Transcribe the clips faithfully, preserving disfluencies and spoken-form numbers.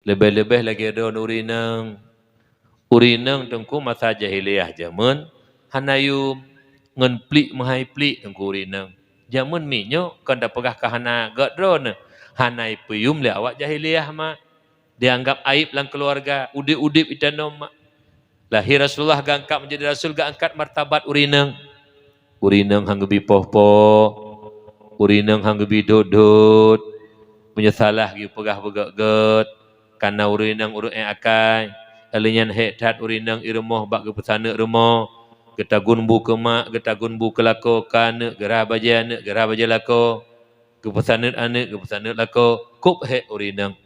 Leubeh-leubeh lagée droeneuh ureuëng inong. Ureuëng inong teungku masa jahiliyah jameun hana yum, ngon pliek meuhai pliek teungku ureuëng inong. Jameun miet nyoe kon tapeugah ka hana gét droeneuh, hana ipeuyum lé awak jahiliyah mak. Dianggap aib lam keuluwarga, udeb-udeb itanom mak. Lahé Rasulullah geuangkat menjadi rasul, geuangkat martabat ureuëng inong. Ureuëng inong han geubi poh-poh, ureuëng inong han geubi dot-dot. Meunyoe salah geupeugah beugét-gét, kareuna ureuëng inong ureuëng ék akai. Lheueh nyan hék that ureuëng inong i rumoh bak geupeusaneuk rumoh, geutagun bu keu mak, geutagun bu keu lakoe, ka aneuk geurhah bajée aneuk, geurhah bajée lakoe, geupeusaneuk aneuk, geupeusaneuk lakoe, kôb hék ureuëng inong.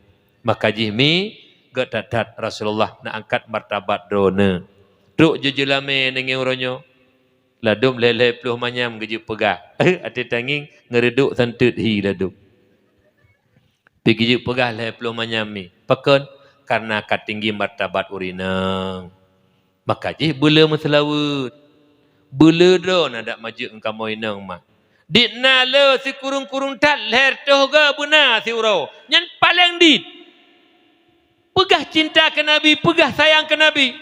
Maka jih mi gét that-that Rasulullah na angkat martabat droeneuh. Trok jeujeulame nanggroe nyoe, ladum lhée-lhée ploh manyam geujeuet peugah. Até tangieng ngeureudok santeut hi ladum. Pi geujeuet peugah lhée ploh manyam mi. Pakon? Kareuna ka tinggi martabat ureuëng inong. Maka jih beuleu meuseulaweuet. Beuleu droe na dak majeuet ngon kamoe inong mak. Dit na le sikureueng-kureueng that lhée reutôh goe beuna siuroe. Nyan paleng dit. Peugah cinta keu Nabi, peugah sayang keu Nabi.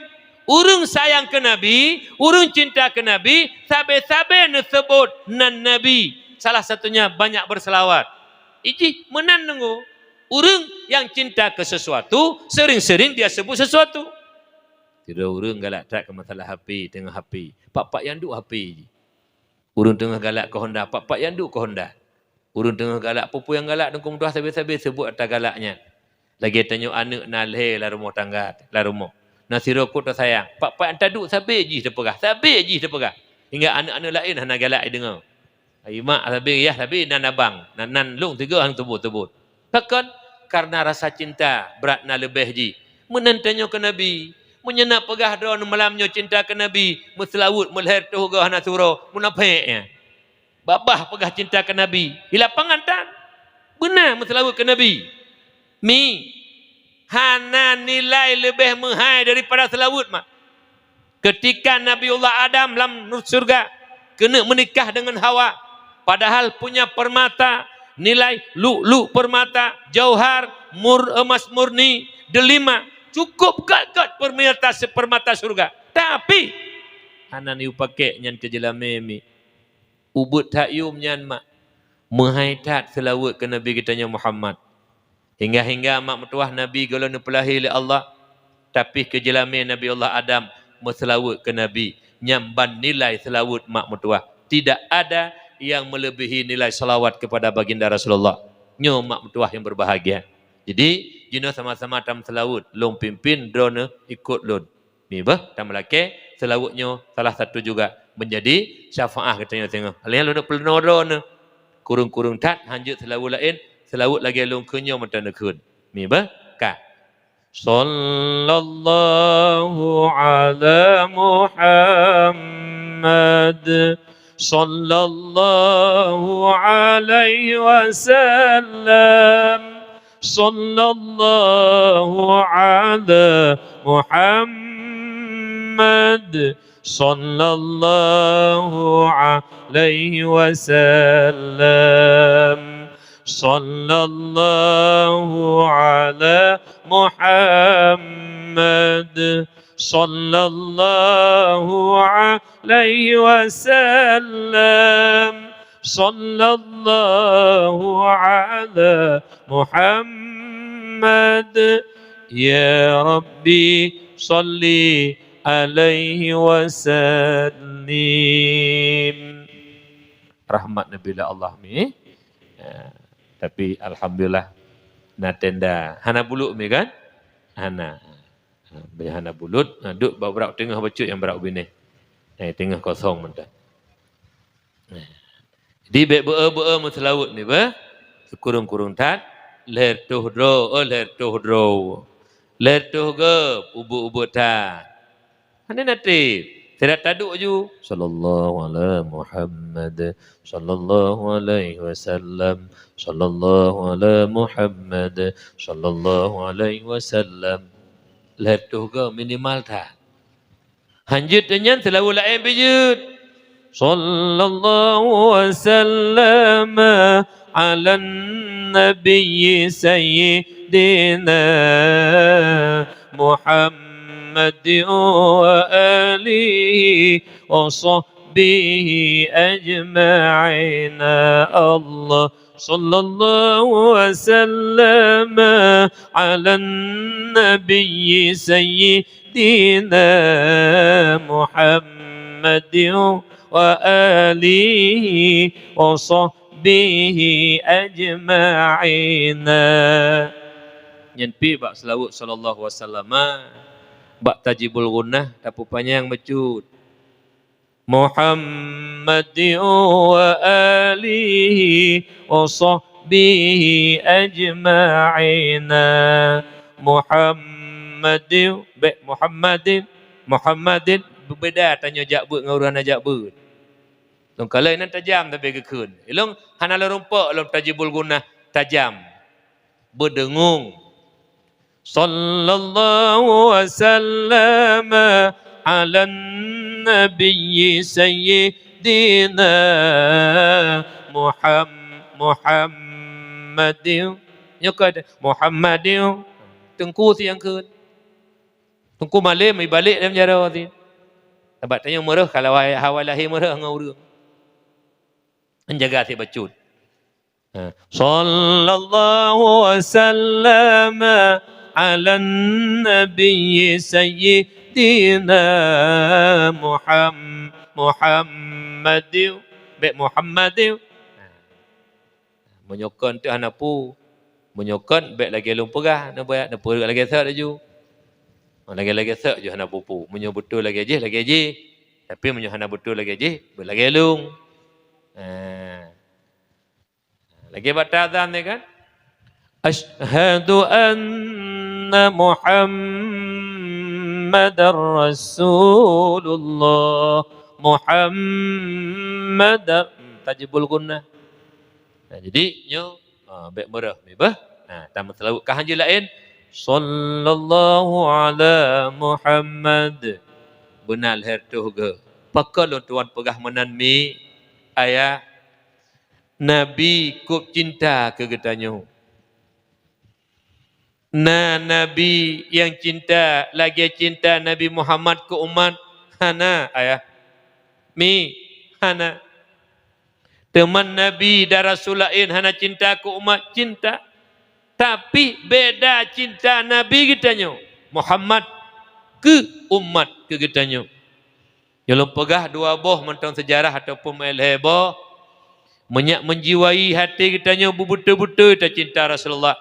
Ureuëng sayang keu Nabi, ureuëng cinta keu Nabi, sabe-sabe neuseubot nan Nabi. Salah satunya banyak berselawat. Ijih meunan nunggu. Ureuëng nyang cinta keu sesuatu, sering-sering dia sebut sesuatu. Sidroe ureuëng galak that keu masalah H P, teungoh H P. Pak-pak nyang duek H P jih. Ureuëng teungoh galak keu Honda, pak-pak nyang duek keu Honda. Ureuëng teungoh galak, peue-peue nyang galak, dengkong tuah sabe-sabe seubut ata galak nyan. Lagée tanyoe aneuk na lhée lam rumoh tangga, lam rumoh. Na sidroe kot teusayang, pak-pak nyang taduek sabe jih teupeugah, sabe jih teupeugah. Hingga aneuk-aneuk laén hana galak jideungoe. Ai mak sabe, yah sabe nan abang, nan, nan lôn sigoe han teubot-teubot. Pakon? Kareuna rasa cinta brat na leubeh jih. Meunan tanyoe keu Nabi. Meunyoe na peugah droeneuh malam nyoe cinta keu Nabi, meuseulaweuet meulhée reutôh goe hana siuroe, munafék nyan. Babah peugah cinta keu Nabi, di lapangan tan. Beuna meuseulaweuet keu Nabi. Mi, hana nilai leubeh meuhai daripada seulaweuet mak. Ketika Nabiullah Adam lam nur-, syurga keuneuk meunikah deungon Hawa, padahal punya permata, nilai lu'lu' permata, jauhar, mur-, emas murni, delima, cukup gét-gét permata, permata syurga. Tapi, hana neuyue pakèk nyan keu jeulamé mi. Ubeuet that yum nyan mak. Meuhai that seulaweuet keu Nabi geutanyoe Muhammad. Hingga-hingga mak meutuwah Nabi gohlom neupeulahé lé Allah, tapi keu jeulamé Nabi Allah Adam meuseulaweuet keu Nabi, nyang ban nilai seulaweuet mak meutuwah. Tidak ada yang melebihi nilai salawat kepada baginda Rasulullah. Nyoe mak meutuwah nyang berbahagia. Jadi, jinoe sama-sama tameuseulaweuet, lôn pimpin droeneuh ikot lôn. Mi beuh, tameulakée, seulaweuet nyoe salah satu juga menjadi syafaah geutanyoe singoh. Lheueh nyan lôn peurunoe droeneuh. Kureueng-kureueng that, hanjeuet seulaweuet laén, seulaweuet lagée lôn kheun nyoe mantong neukheun. Mi beuh, ka. Sallallahu ala Muhammad. Sallallahu alaihi wasallam. Sallallahu ala Muhammad. Sallallahu alaihi wasallam. Sallallahu ala Muhammad. Sallallahu alaihi wasallam. Sallallahu ala Muhammad. Ya Rabbi, salli alaihi wasallim. Rahmat Nabi lah Allah mi. Ya, tapi alhamdulillah na tenda. Hana bulut mi kan? Hana. Ha, banyak hana bulut, ha, duk bak brak teungoh bacut nyang brak ubineh. Eh, teungoh kosong mantong. Nah. Jadi, bék beu-e-beu-e meuseulaweuet mi beuh. Sikureueng-kureueng that, lhée reutôh droe, eh, lhée reutôh droe. Lhée reutôh goe, ubeuet-ubeuet that. Hana naté. Sira taduek ju. Sallallahu ala Muhammad. Sallallahu alaihi wasallam. Sallallahu ala Muhammad. Sallallahu alaihi wasallam. Lhée reutôh goe minimal that. Hanjeuet nyan seulaweuet laén pih jeuet. Sallallahu wasallam ala nabiyyi sayyidina سيدنا محمد وآله وصحبه أجمعين. الله صلى الله وسلم على النبي سيدنا محمد وآله وصحبه أجمعين. Nyan pih bak seulaweuet sallallahu alaihi wasallam, bak Tajibul Ghunnah tapeupanyang bacut. محمد وآله وصحبه أجمعين. محمد, bèk Muhammadin, Muhammadin, beubeda tanyoe jak beuet ngon ureueng hana jak beuet. Lôn kalon inan tajam tapi geukheun. Ilôn hana lôn rumpok lom Tajibul Ghunnah tajam. Beudeungung. Sallallahu wasallam ala nabi sayyidina Muham-, Muhammadin. Nyoe ka Muhammadin. Teungku si nyang kheun. Teungku malém ibalek lam jaroe si. Sabab tanyoe meureuh kalau awai lahé meureuh ngon ureueng. Jaga si bacut. Ha. Sallallahu wasallam ala nabi sayyidina Muham-, Muhammadin. Bèk Muhammadin. Ha. Meunyoe kon teuh hana peue. Meunyoe kon bèk lagèe lôn peugah, neupeureuet lagèe sot laju. Lagèe-lagèe sot ju hana peue-peue. Meunyoe beutôi lagèe jih, lagèe jih. Tapi meunyoe hana beutôi lagèe jih, beuet lagèe lôn. Ha. Lagèe bak azan nyan kan? Asyhadu anna Muhammadar Rasulullah. Muhammadar, hmm, Tajibul Ghunnah. Nah, jadi nyoe, ha, bèk meureuh mi bah. Nah, tameuseulaweuet ka hanjeuet laén. Sallallahu ala Muhammad. Beuna lhèe reutôh geuh. Pakon lôn tuan peugah meunan mi? Ayah, Nabi kôb cinta keu geutanyoe. Na nabi nyang cinta lagèe cinta Nabi Muhammad keu umat? Hana, ayah. Mi, hana. Teuma nabi dan rasul laén hana cinta keu umat, cinta. Tapi beda cinta Nabi geutanyoe, Muhammad, keu umat keu geutanyoe. Nyoe lôn peugah dua boh mantong seujarah ataupun meu'en lhèe boh. Meunyak meujiwai até geutanyoe beubeutôi-beutôi tacinta Rasulullah,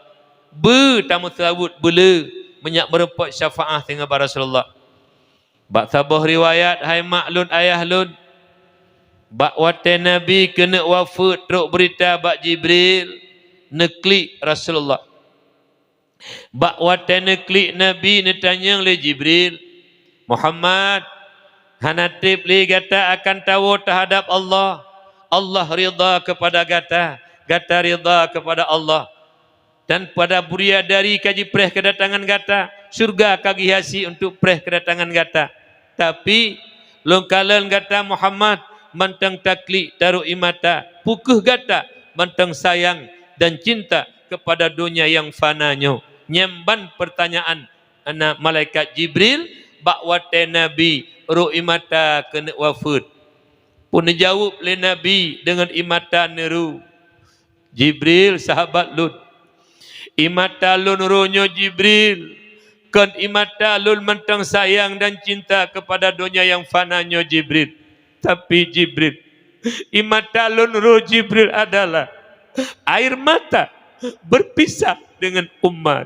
beu tameuseulaweuet beu le meunyak meurumpok syafaat singoh bak Rasulullah. Bak saboh riwayat, hai mak lôn, ayah lôn, bak watèe Nabi keuneuk wafeuet trok beurita bak Jibril, neuklik Rasulullah. Bak watèe neuklik Nabi, neutanyong lé Jibril, "Muhammad, hana trép lé gata akan tawoe teuhadap Allah? Allah ridha keupada gata, gata ridha keupada Allah. Dan pada buria dari ka jipreh keudatangan gata, syeuruga ka geuhiasi untuk preh keudatangan gata." Tapi, lôn kalon gata Muhammad, mantong taklik tarok ie mata, peu kheueh gata mantong sayang dan cinta keupada donya nyang fana nyoe. Nyan ban peurtanyaan na malaikat Jibril bak watèe Nabi rhot ie mata keuneuk wafeuet. Peu neujaweueb lé Nabi deungon ie mata neuru, "Jibril, sahabat lôn, ie mata lôn rhot nyoe Jibril, kon ie mata lôn mantong sayang dan cinta keupada donya nyang fana nyoe Jibril. Tapi Jibril, ie mata lôn rhot Jibril adalah air mata berpisah dengan umat."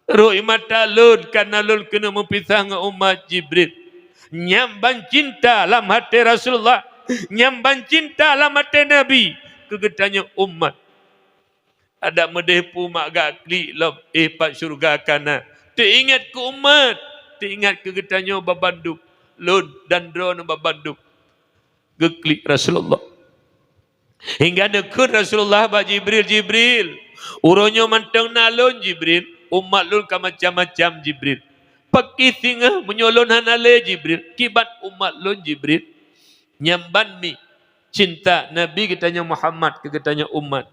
Rhot ie mata lôn kareuna lôn keuneuk meupisah ngon umat Jibril. Nyan ban cinta lam até Rasulullah, nyan ban cinta lam até Nabi keu geutanyoe umat. Adak meudeh pu mak gak klik lom, eh, pat syeuruga ka na. Teuingat keu umat, teuingat keu geutanyoe babandum, lôn dan droeneuh babandum. Geuklik Rasulullah. Hingga neukheun Rasulullah bak Jibril, "Jibril, uroe nyoe mantong na lôn Jibril, umat lôn ka macam-macam Jibril. Pakri singoh meunyoe lôn hana lé Jibril, kiban umat lôn Jibril." Nyan ban mi cinta Nabi geutanyoe Muhammad keu geutanyoe umat.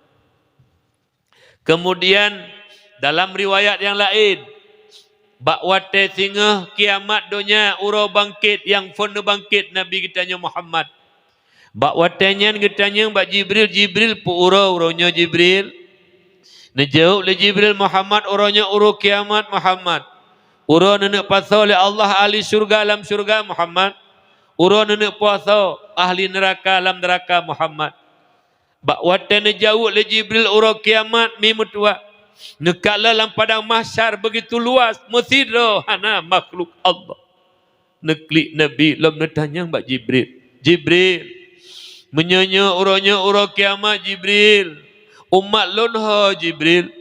Keumudian, Dalam riwayat nyang laén, bak watée singoh kiamat donya uroe bangkét nyang phon neubangkét Nabi geutanyoe Muhammad. Bak watée nyan geutanyong bak Jibril, "Jibril, peu uroe, uroe nyoe Jibril?" Neujaweueb lé Jibril, "Muhammad, uroe nyoe uroe kiamat, Muhammad. Uroe neuneuk pasoe lé Allah ahli syeuruga lam syeuruga, Muhammad. Uroe neuneuk pasoe ahli neuraka lam neuraka, Muhammad." Bak watée neujaweueb lé Jibril uroe kiamat mi meutuah, neukalon lam padang mahsyar beugitu luwah, meusidroe hana makhluk Allah. Neuklik Nabi lom neutanyong bak Jibril, "Jibril, meunyoe nyoe uroe nyoe uroe kiamat, Jibril, umat lôn ho, Jibril?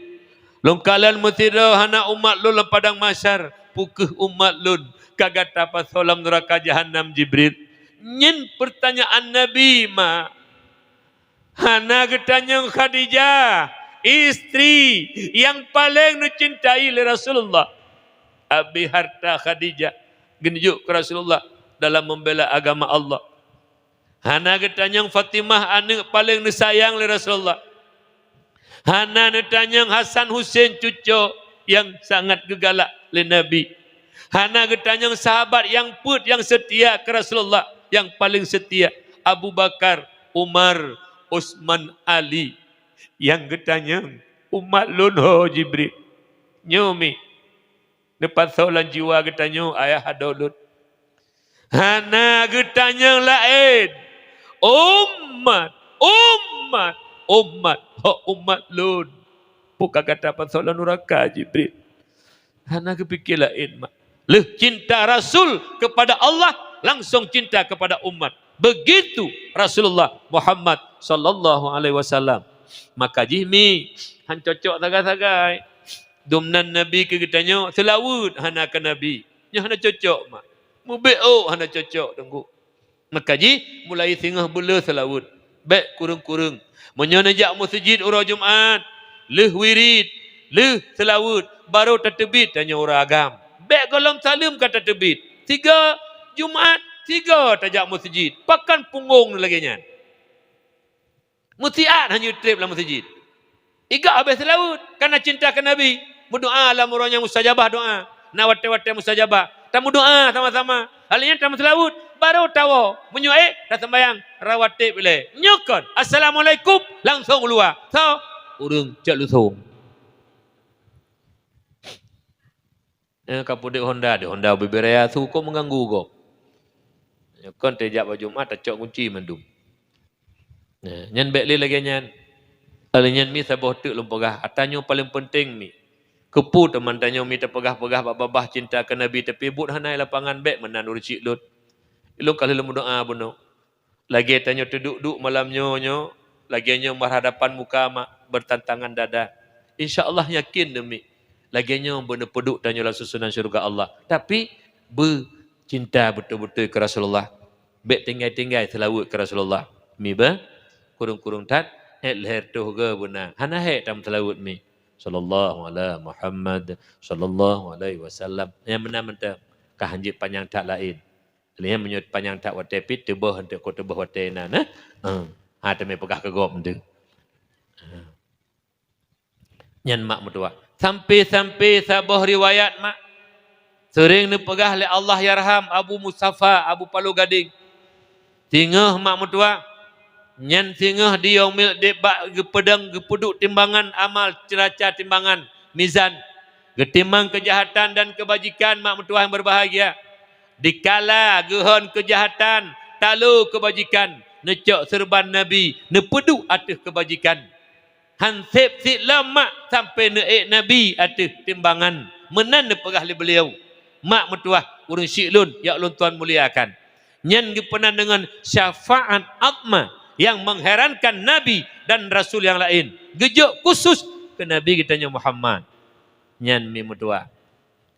Lôn kalon meusidroe hana umat lôn lam padang mahsyar, peu kheueh umat lôn ka gata pasoe lam neuraka jahannam, Jibril?" Nyan peurtanyaan Nabi, ma. Hana geutanyong Khadijah, istri nyang paleng neucintai lé Rasulullah. Abéh harta Khadijah geuneujok keu Rasulullah dalam membela agama Allah. Hana geutanyong Fatimah, aneuëk paleng neusayang lé Rasulullah. Hana neutanyong Hasan Husein, cucok nyang sangat geugalak lé Nabi. Hana geutanyong sahabat nyang peuet nyang seutia keu Rasulullah, nyang paleng seutia, Abu Bakar, Umar, Utsman, Ali. Nyang geutanyong, "Umat lôn ho, Jibril?" Nyoe mi, neupasoe lam jiwa geutanyoe ayah adoe lôn. Hana geutanyong laén, "Umat, umat, umat, ho umat lôn, peu ka gata pasoe lam neuraka, Jibril?" Hana geupike laén, ma. Lheueh cinta Rasul kepada Allah, langsung cinta kepada umat. Begitu Rasulullah Muhammad sallallahu alaihi wasallam. Maka jih mi, han cocok sagai-sagai. Dumnan Nabi keu geutanyoe, seulaweuet hana keu Nabi. Nyoe hana cocok, ma. Mubeuôk hana cocok, teungku. Maka jih, mulai singoh beu le seulaweuet. Bék kureueng-kureueng. Meunyoe neujak meuseujid uroe Jumat, lheueh wirid, lheueh seulaweuet, barô tateubiet tanyoe ureuëng agam. Bék gohlom saleuem ka tateubiet. Sigoe Jumat, sigoe tajak meuseujid. Pakon punggong lagée nyan? Meusiat hana treb lam meuseujid. Iga habéh seulaweuet, kana cinta keu Nabi. Meudoá lam uroe nyang mustajabah doá. Na watée-watée mustajabah. Tameudoá sama-sama. Hal nyan tameuseulaweuet, barô tawoe. Meunyoe ék, taseumbahyang rawatib ilée. Nyoe kon, "Assalamualaikum," langsong u luwa. Soe? Ureuëng cok lusong. Eh, ka peuduek Honda, di Honda bubé raya su kok meuganggu gob. Nyoe kon teuh jak bak Jumat, tacok gunci mandum. Nah, nyan bék lé lagée nyan. Lagée nyan mi saboh teuk lôn peugah, ata nyoe paleng peunteng mi. Keupeue teuma tanyoe mi tapeugah-peugah bak babah cinta keu Nabi, tapi buet hana i lapangan, bék meunan ureuëng syiek lôn. Ilôn ka lheueh lôn meudoá bunoe. Lagée tanyoe teuduek-duek malam nyoe, nyoe, lagée nyoe berhadapan muka ma, bertantangan dada. Insya Allah yakin demi. Lagée nyoe beuneupeuduek tanyoe lam susunan syeuruga Allah. Tapi, beucinta beutôi-beutôi keu Rasulullah. Bék tinggai-tinggai seulaweuet keu Rasulullah. Mi beuh, kureueng-kureueng that, hék lhée reutôh goe beuna. Hana hék tameuseulaweuet mi. Sallallahu ala Muhammad, sallallahu alaihi wasallam. Nyang meunan mantong, ka hanjeuet panyang that laén. Lheueh nyan meunyoe panyang that watée pih, teuboh eunteuk keu teuboh watée na, nah. Ha, teumé peugah keu gob eunteuk. Nyan mak meutuah. Sampai-sampai saboh riwayat mak, seuring neupeugah lé Allahyarham Abu Mustafa, Abu Palo Gadeng. Singoh mak meutuah, nyan singoh di yaumil di bak geupeudong geupeuduek timbangan amal, neraca timbangan, mizan. Geutimang keujahatan dan keubajikan mak meutuah nyang beubahgia. Dikala geuhon keujahatan, talo keubajikan, neucok seureuban Nabi, neupeuduek ateueh keubajikan. Han seb sit lom mak sampoe neuék Nabi ateueh timbangan. Meunan neupeugah lé beuliau, "Mak meutuah, ureuëng syiek lôn nyang lôn tuan muliakan." Nyan geupeunan deungon syafaat azmah nyang mengherankan Nabi dan rasul nyang laén. Geujok khusus keu Nabi geutanyoe Muhammad. Nyan mi meutuah.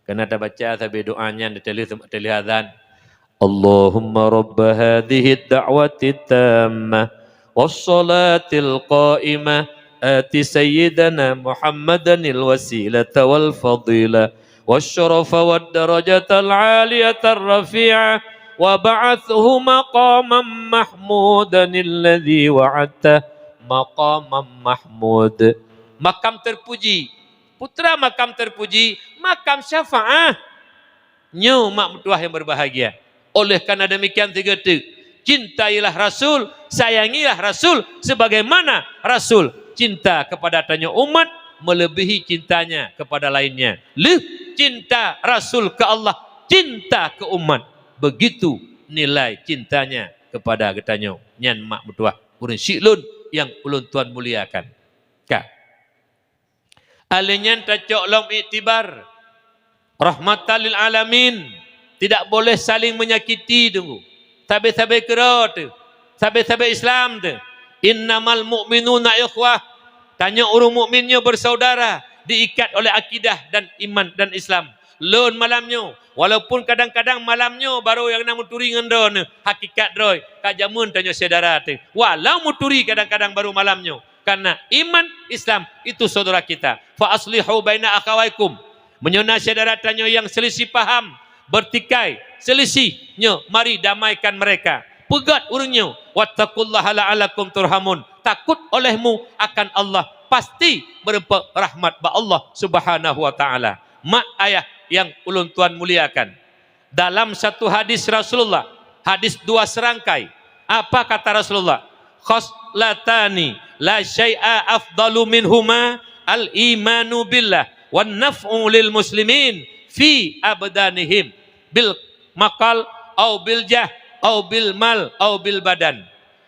Keunan tabaca sabe doa nyan di teulih, teulih azan. Allahumma rabba hadhihid da'watid tammah wassalatil qaimah, ati sayyidana Muhammadanil wasilata wal fadilah wasyarafa wad darajatal aliyatar rafi'ah, wa ba'athhu maqamam mahmudanil ladzi wa'adtah, maqamam mahmud. Makam terpuji, Putra makam terpuji, makam syafaah. Nyoe mak meutuah yang berbahagia. Oleh karena demikian sigoe teuk, cintailah Rasul, sayangilah Rasul sebagaimana Rasul cinta kepada tanyoe umat melebihi cintanya kepada lainnya. Lheueh cinta Rasul ke Allah, cinta ke umat, begitu nilai cintanya kepada geutanyoe. Nyan mak meutuah ureuëng syiek lôn nyang ulôn tuan muliakan. Ka. Alèh nyan tacok lom iktibar. Rahmatan lil alamin. Tidak boleh saling menyakiti, teungku. Sabe-sabe keudroe teuh. Sabe-sabe Islam teuh. Innamal mu'minuna ikhwah. Tanyoe ureuëng mukmin nyoe bersaudara, diikat oleh akidah dan iman dan Islam. Lôn malam nyoe, walaupun kadang-kadang malam nyoe barô nyang na meuturi ngon droeneuh, hakikat droe ka jameun tanyoe syedara teuh. Walau meuturi kadang-kadang barô malam nyoe, karena iman Islam itu saudara kita. Fa aslihu baina akhawaikum. Meunyoe na syedara tanyoe nyang seulisih paham, beurtikai, seulisih, nyoe mari damaikan mereka. Peugét ureuëng nyoe, wattaqullaha la'allakum turhamun. Takut olehmu akan Allah, pasti meureumpok rahmat bak Allah Subhanahu wa Ta'ala. Mak ayah nyang ulôn tuan muliakan, dalam satu hadis Rasulullah, hadis dua serangkai, apa kata Rasulullah? "Khoslatani la syai'a afdalu minhuma al-imanu billah wan naf'u lil muslimin fi abdanihim bil maqal au bil jah au bil mal au bil badan."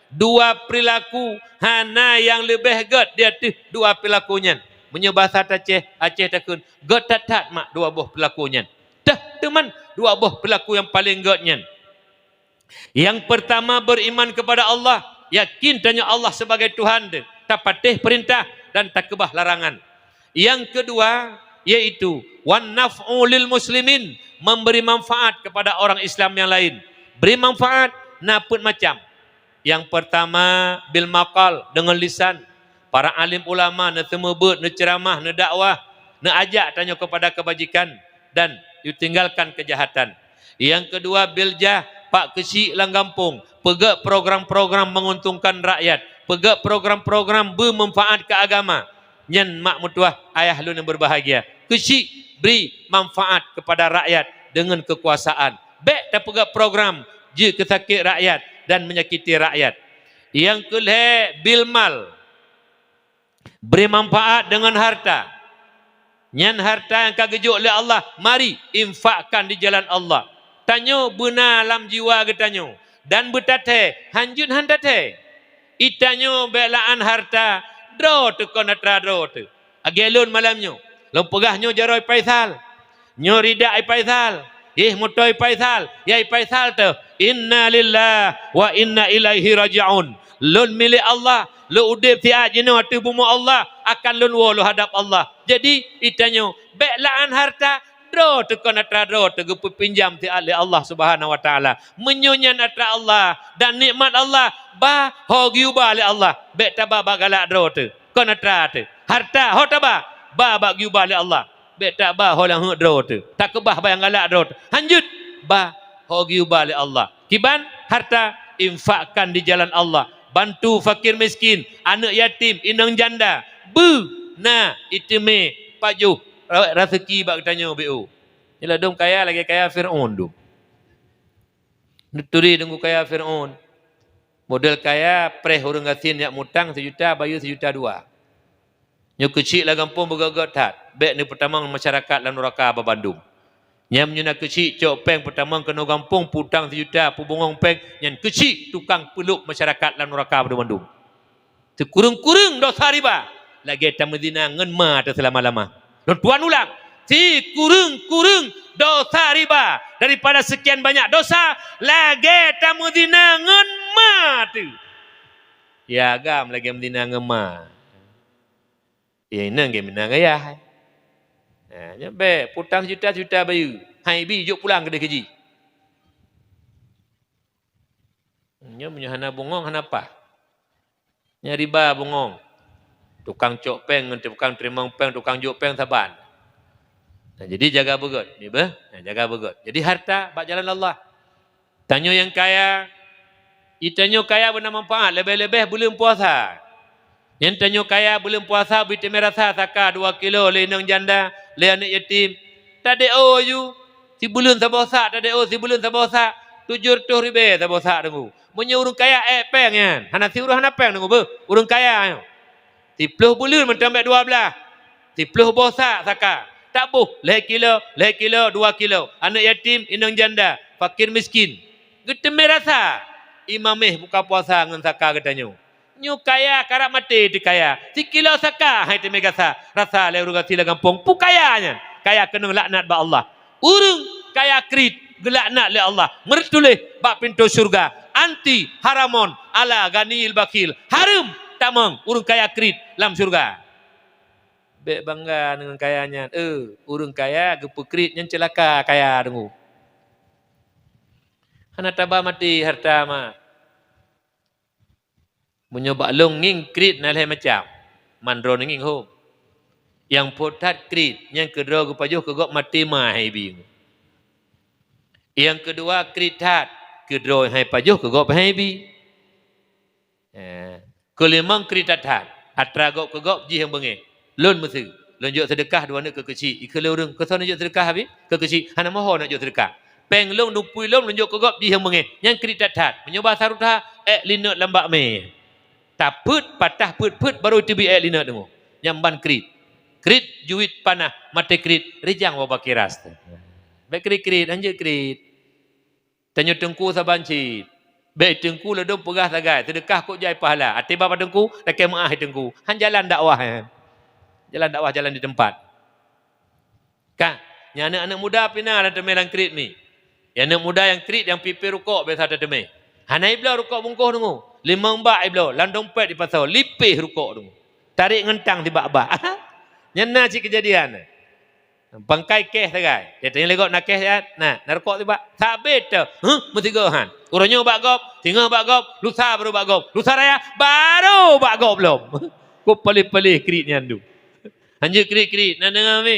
Dua perilaku hana nyang leubeh gét di ateueh dua perilaku nyan. Meunyoe basa Aceh, Aceh takheun, gét that-that mak dua boh perilaku nyan. Teuh teuman dua boh perilaku nyang paleng gét nyan. Yang pertama, beriman kepada Allah, yakin tanyoe Allah sebagai Tuhan teuh, tapatéh peurintah dan takeubah larangan. Yang kedua, yaitu wan naf'u lil muslimin, memberi manfaat kepada orang Islam yang lain. Beri manfaat na peuet macam. Yang pertama, bil maqal, dengan lisan. Para alim ulama neuseumeubeuet, neuceuramah, neudakwah, neuajak tanyoe kepada kebajikan dan tinggalkan kejahatan. Yang kedua, bil jah, bak keuchik lam gampông, peugét program-program menguntungkan rakyat, peugét program-program beumanfaat keu agama. Nyan mak meutuah ayah lôn yang berbahagia. Keuchik bri manfaat kepada rakyat dengan kekuasaan. Bék tapeugét program jeuet keu sakét rakyat dan menyakiti rakyat. Nyang keu lhée, bil mal. Bri manfaat dengan harta. Nyan harta nyang ka geujok lé Allah, mari infakkan di jalan Allah. Tanyoe beuna lam jiwa geutanyoe dan beutathée, hanjeuet han tathée. Itanyoe bék laan harta droe teuh kon atra droe teuh. Lagée lôn malam nyoe, lôn peugah nyoe jaroe Faisal. Nyoe rida i Faisal, yeh moto i Faisal, ya i Faisal teuh. Inna lillahi wa inna ilaihi raji'un. Lôn milék Allah, lôn udeb siat jinoe ateueh bumoe Allah, akan lôn woe lôn hadab Allah. Jadi, itanyoe bék laan harta droe teuh kon atra droe teuh geupeupinjam siat lé Allah Subhanahu wa Ta'ala. Meunyoe nyan atra Allah dan nikmat Allah, ba ho geuyue ba lé Allah, bék taba bak galak droe teuh. Kon atra teuh. Harta ho taba, ba bak geuyue ba lé Allah. Bék taba ho nyang heuet droe teuh. Takeubah bak nyang galak droe teuh. Hanjeuet ba ho geuyue ba lé Allah. Kiban harta, infakkan di jalan Allah. Bantu fakir miskin, aneuëk yatim, inong janda. Beu na iteumé pajoh ra-, raseuki bak geutanyoe B O. Nyoe ladôm kaya lagée kaya Fir'aun dum. Neuturi deungon kaya Fir'aun. Model kaya preh ureuëng gasien jak mutang sijuta, bayeue sijuta dua. Nyoe keuchik lam gampông beugét-gét that, bék neupeutamong masyarakat lam nuraka babandum. Nyan meunyoe na keuchik cok péng peutamong keunoe gampông, putang sijuta, peubungong péng, nyan keuchik tukang peulok masyarakat lam nuraka babandum. Sikureueng-kureueng dosa riba, lagée tameuzina ngon ma teuh seulama-lama. Lôn tuan ulang, sikureueng-kureueng dosa riba daripada sekian banyak dosa, lagée tameuzina ngon ma teuh. Ya agam lagée meuzina ngon ma. Ya inong geuh meunan gaya hai. Ha, nyoe bék putang juta-juta bayeue. Hai bi jok pulang keudeh keu jih. Nyoe meunyoe hana bungong hana paih. Nyan riba bungong. Tukang cok péng ngon tukang teurimong péng, tukang jok péng saban. Nah, jadi jaga beugét, ni beuh. Nah, jaga beugét. Jadi harta bak jalan Allah. Tanyoe nyang kaya, itanyoe kaya beuna manfaat, leubeh-leubeh buleuen puasa. Nyan tanyoe kaya buleuen puasa beuteumé rasa saka dua kilo lé inong janda, lé aneuk yatim. Tadeo aju, sibuleuen saboh sak tadeo, sibuleuen saboh sak, tujoh reutôh ribèe saboh sak deungoe. Meunyoe ureuëng kaya ék péng nyan, hana siuroe hana péng deungoe beuh, ureuëng kaya nyoe. Siploh buleuen mantong bék dua blaih. Siploh boh sak saka. Taboh lhée kilo, lhée kilo, dua kilo. Aneuk yatim, inong janda, fakir miskin. Geuteumé rasa. Imameh buka puasa ngon saka geutanyoe. Nyoe kaya karab maté teu kaya. Sikilo saka hai teumé gasa. Rasa lé ureuëng gasien lam gampông. Peue kaya nyan? Kaya keunong laknat bak Allah. Ureuëng kaya kriet geulaknat lé Allah, meutuléh bak pintoe syeuruga, anti haramun ala ghaniyil bakhil, hareuem tamong ureuëng kaya kriet lam syeuruga. Bék bangga deungon kaya nyan. Eh, ureuëng kaya geupeukriet nyan ceulaka kaya deungoe. Hana taba maté hareuta ma. Meunyoe bak lôn ngieng kriet na lhée macam, mandroe ngieng hom. Nyang phôn that kriet, nyang keudroe geupajoh keu gob maté ma hai bi. Nyang keudua kriet that, keudroe hai pajoh keu gob hai bi. Eh, keulimong kriet that-that, atra gob keu gob jih nyang beungéh. Lôn meuseue, lôn jok seudeukah dua neuk keu keuchik, ikheun lé ureuëng, "Keu soe neujok seudeukah, Abi?" "Keu keuchik." "Hana moho neujok seudeukah." Péng lôn, dupui lôn, lôn jok keu gob jih nyang beungéh. Nyan kriet that-that. Meunyoe basa ruta, ék linot lam bak mé. Tapeuet, patah peuet-peuet, barô teubiet ék linot deungoe. Nyan ban kriet. Kriet juet panah, maté kriet, rijang wabah kiras. Bék kriet-kriet, hanjeuet kriet. Tanyoe teungku saban cit. Bék teungku ladôm peugah sagai, seudeukah kok jai pahala. Até bak teungku, lakée meuáh teungku. Han jalan dakwah nyan. Jalan dakwah jalan di teumpat. Ka, nyan aneuk-aneuk muda pih na lam teumé lam kriet mi. Nyang aneuk muda nyang kriet nyang pipée rukok biasa teumé. Hana ibloe rukok bungkôh deungoe. Limong bak ibloe, lam dompet ipasoe, lipéh rukok deungoe. Tarek ngon tang sibak-bak. Nyan na cit keujadian. Bangkai kéh sagai. Dia tanya lé gob na kéh ya? Na, na rukok sibak. Sabé teuh. Huh? Meusigoe han. Uroe nyoe bak gob, singoh bak gob, lusa barô bak gob. Lusa raya barô bak gob lom. Kok paléh-paléh kriet nyan du. Hanjeuet kriet-kriet, na deungoe mi?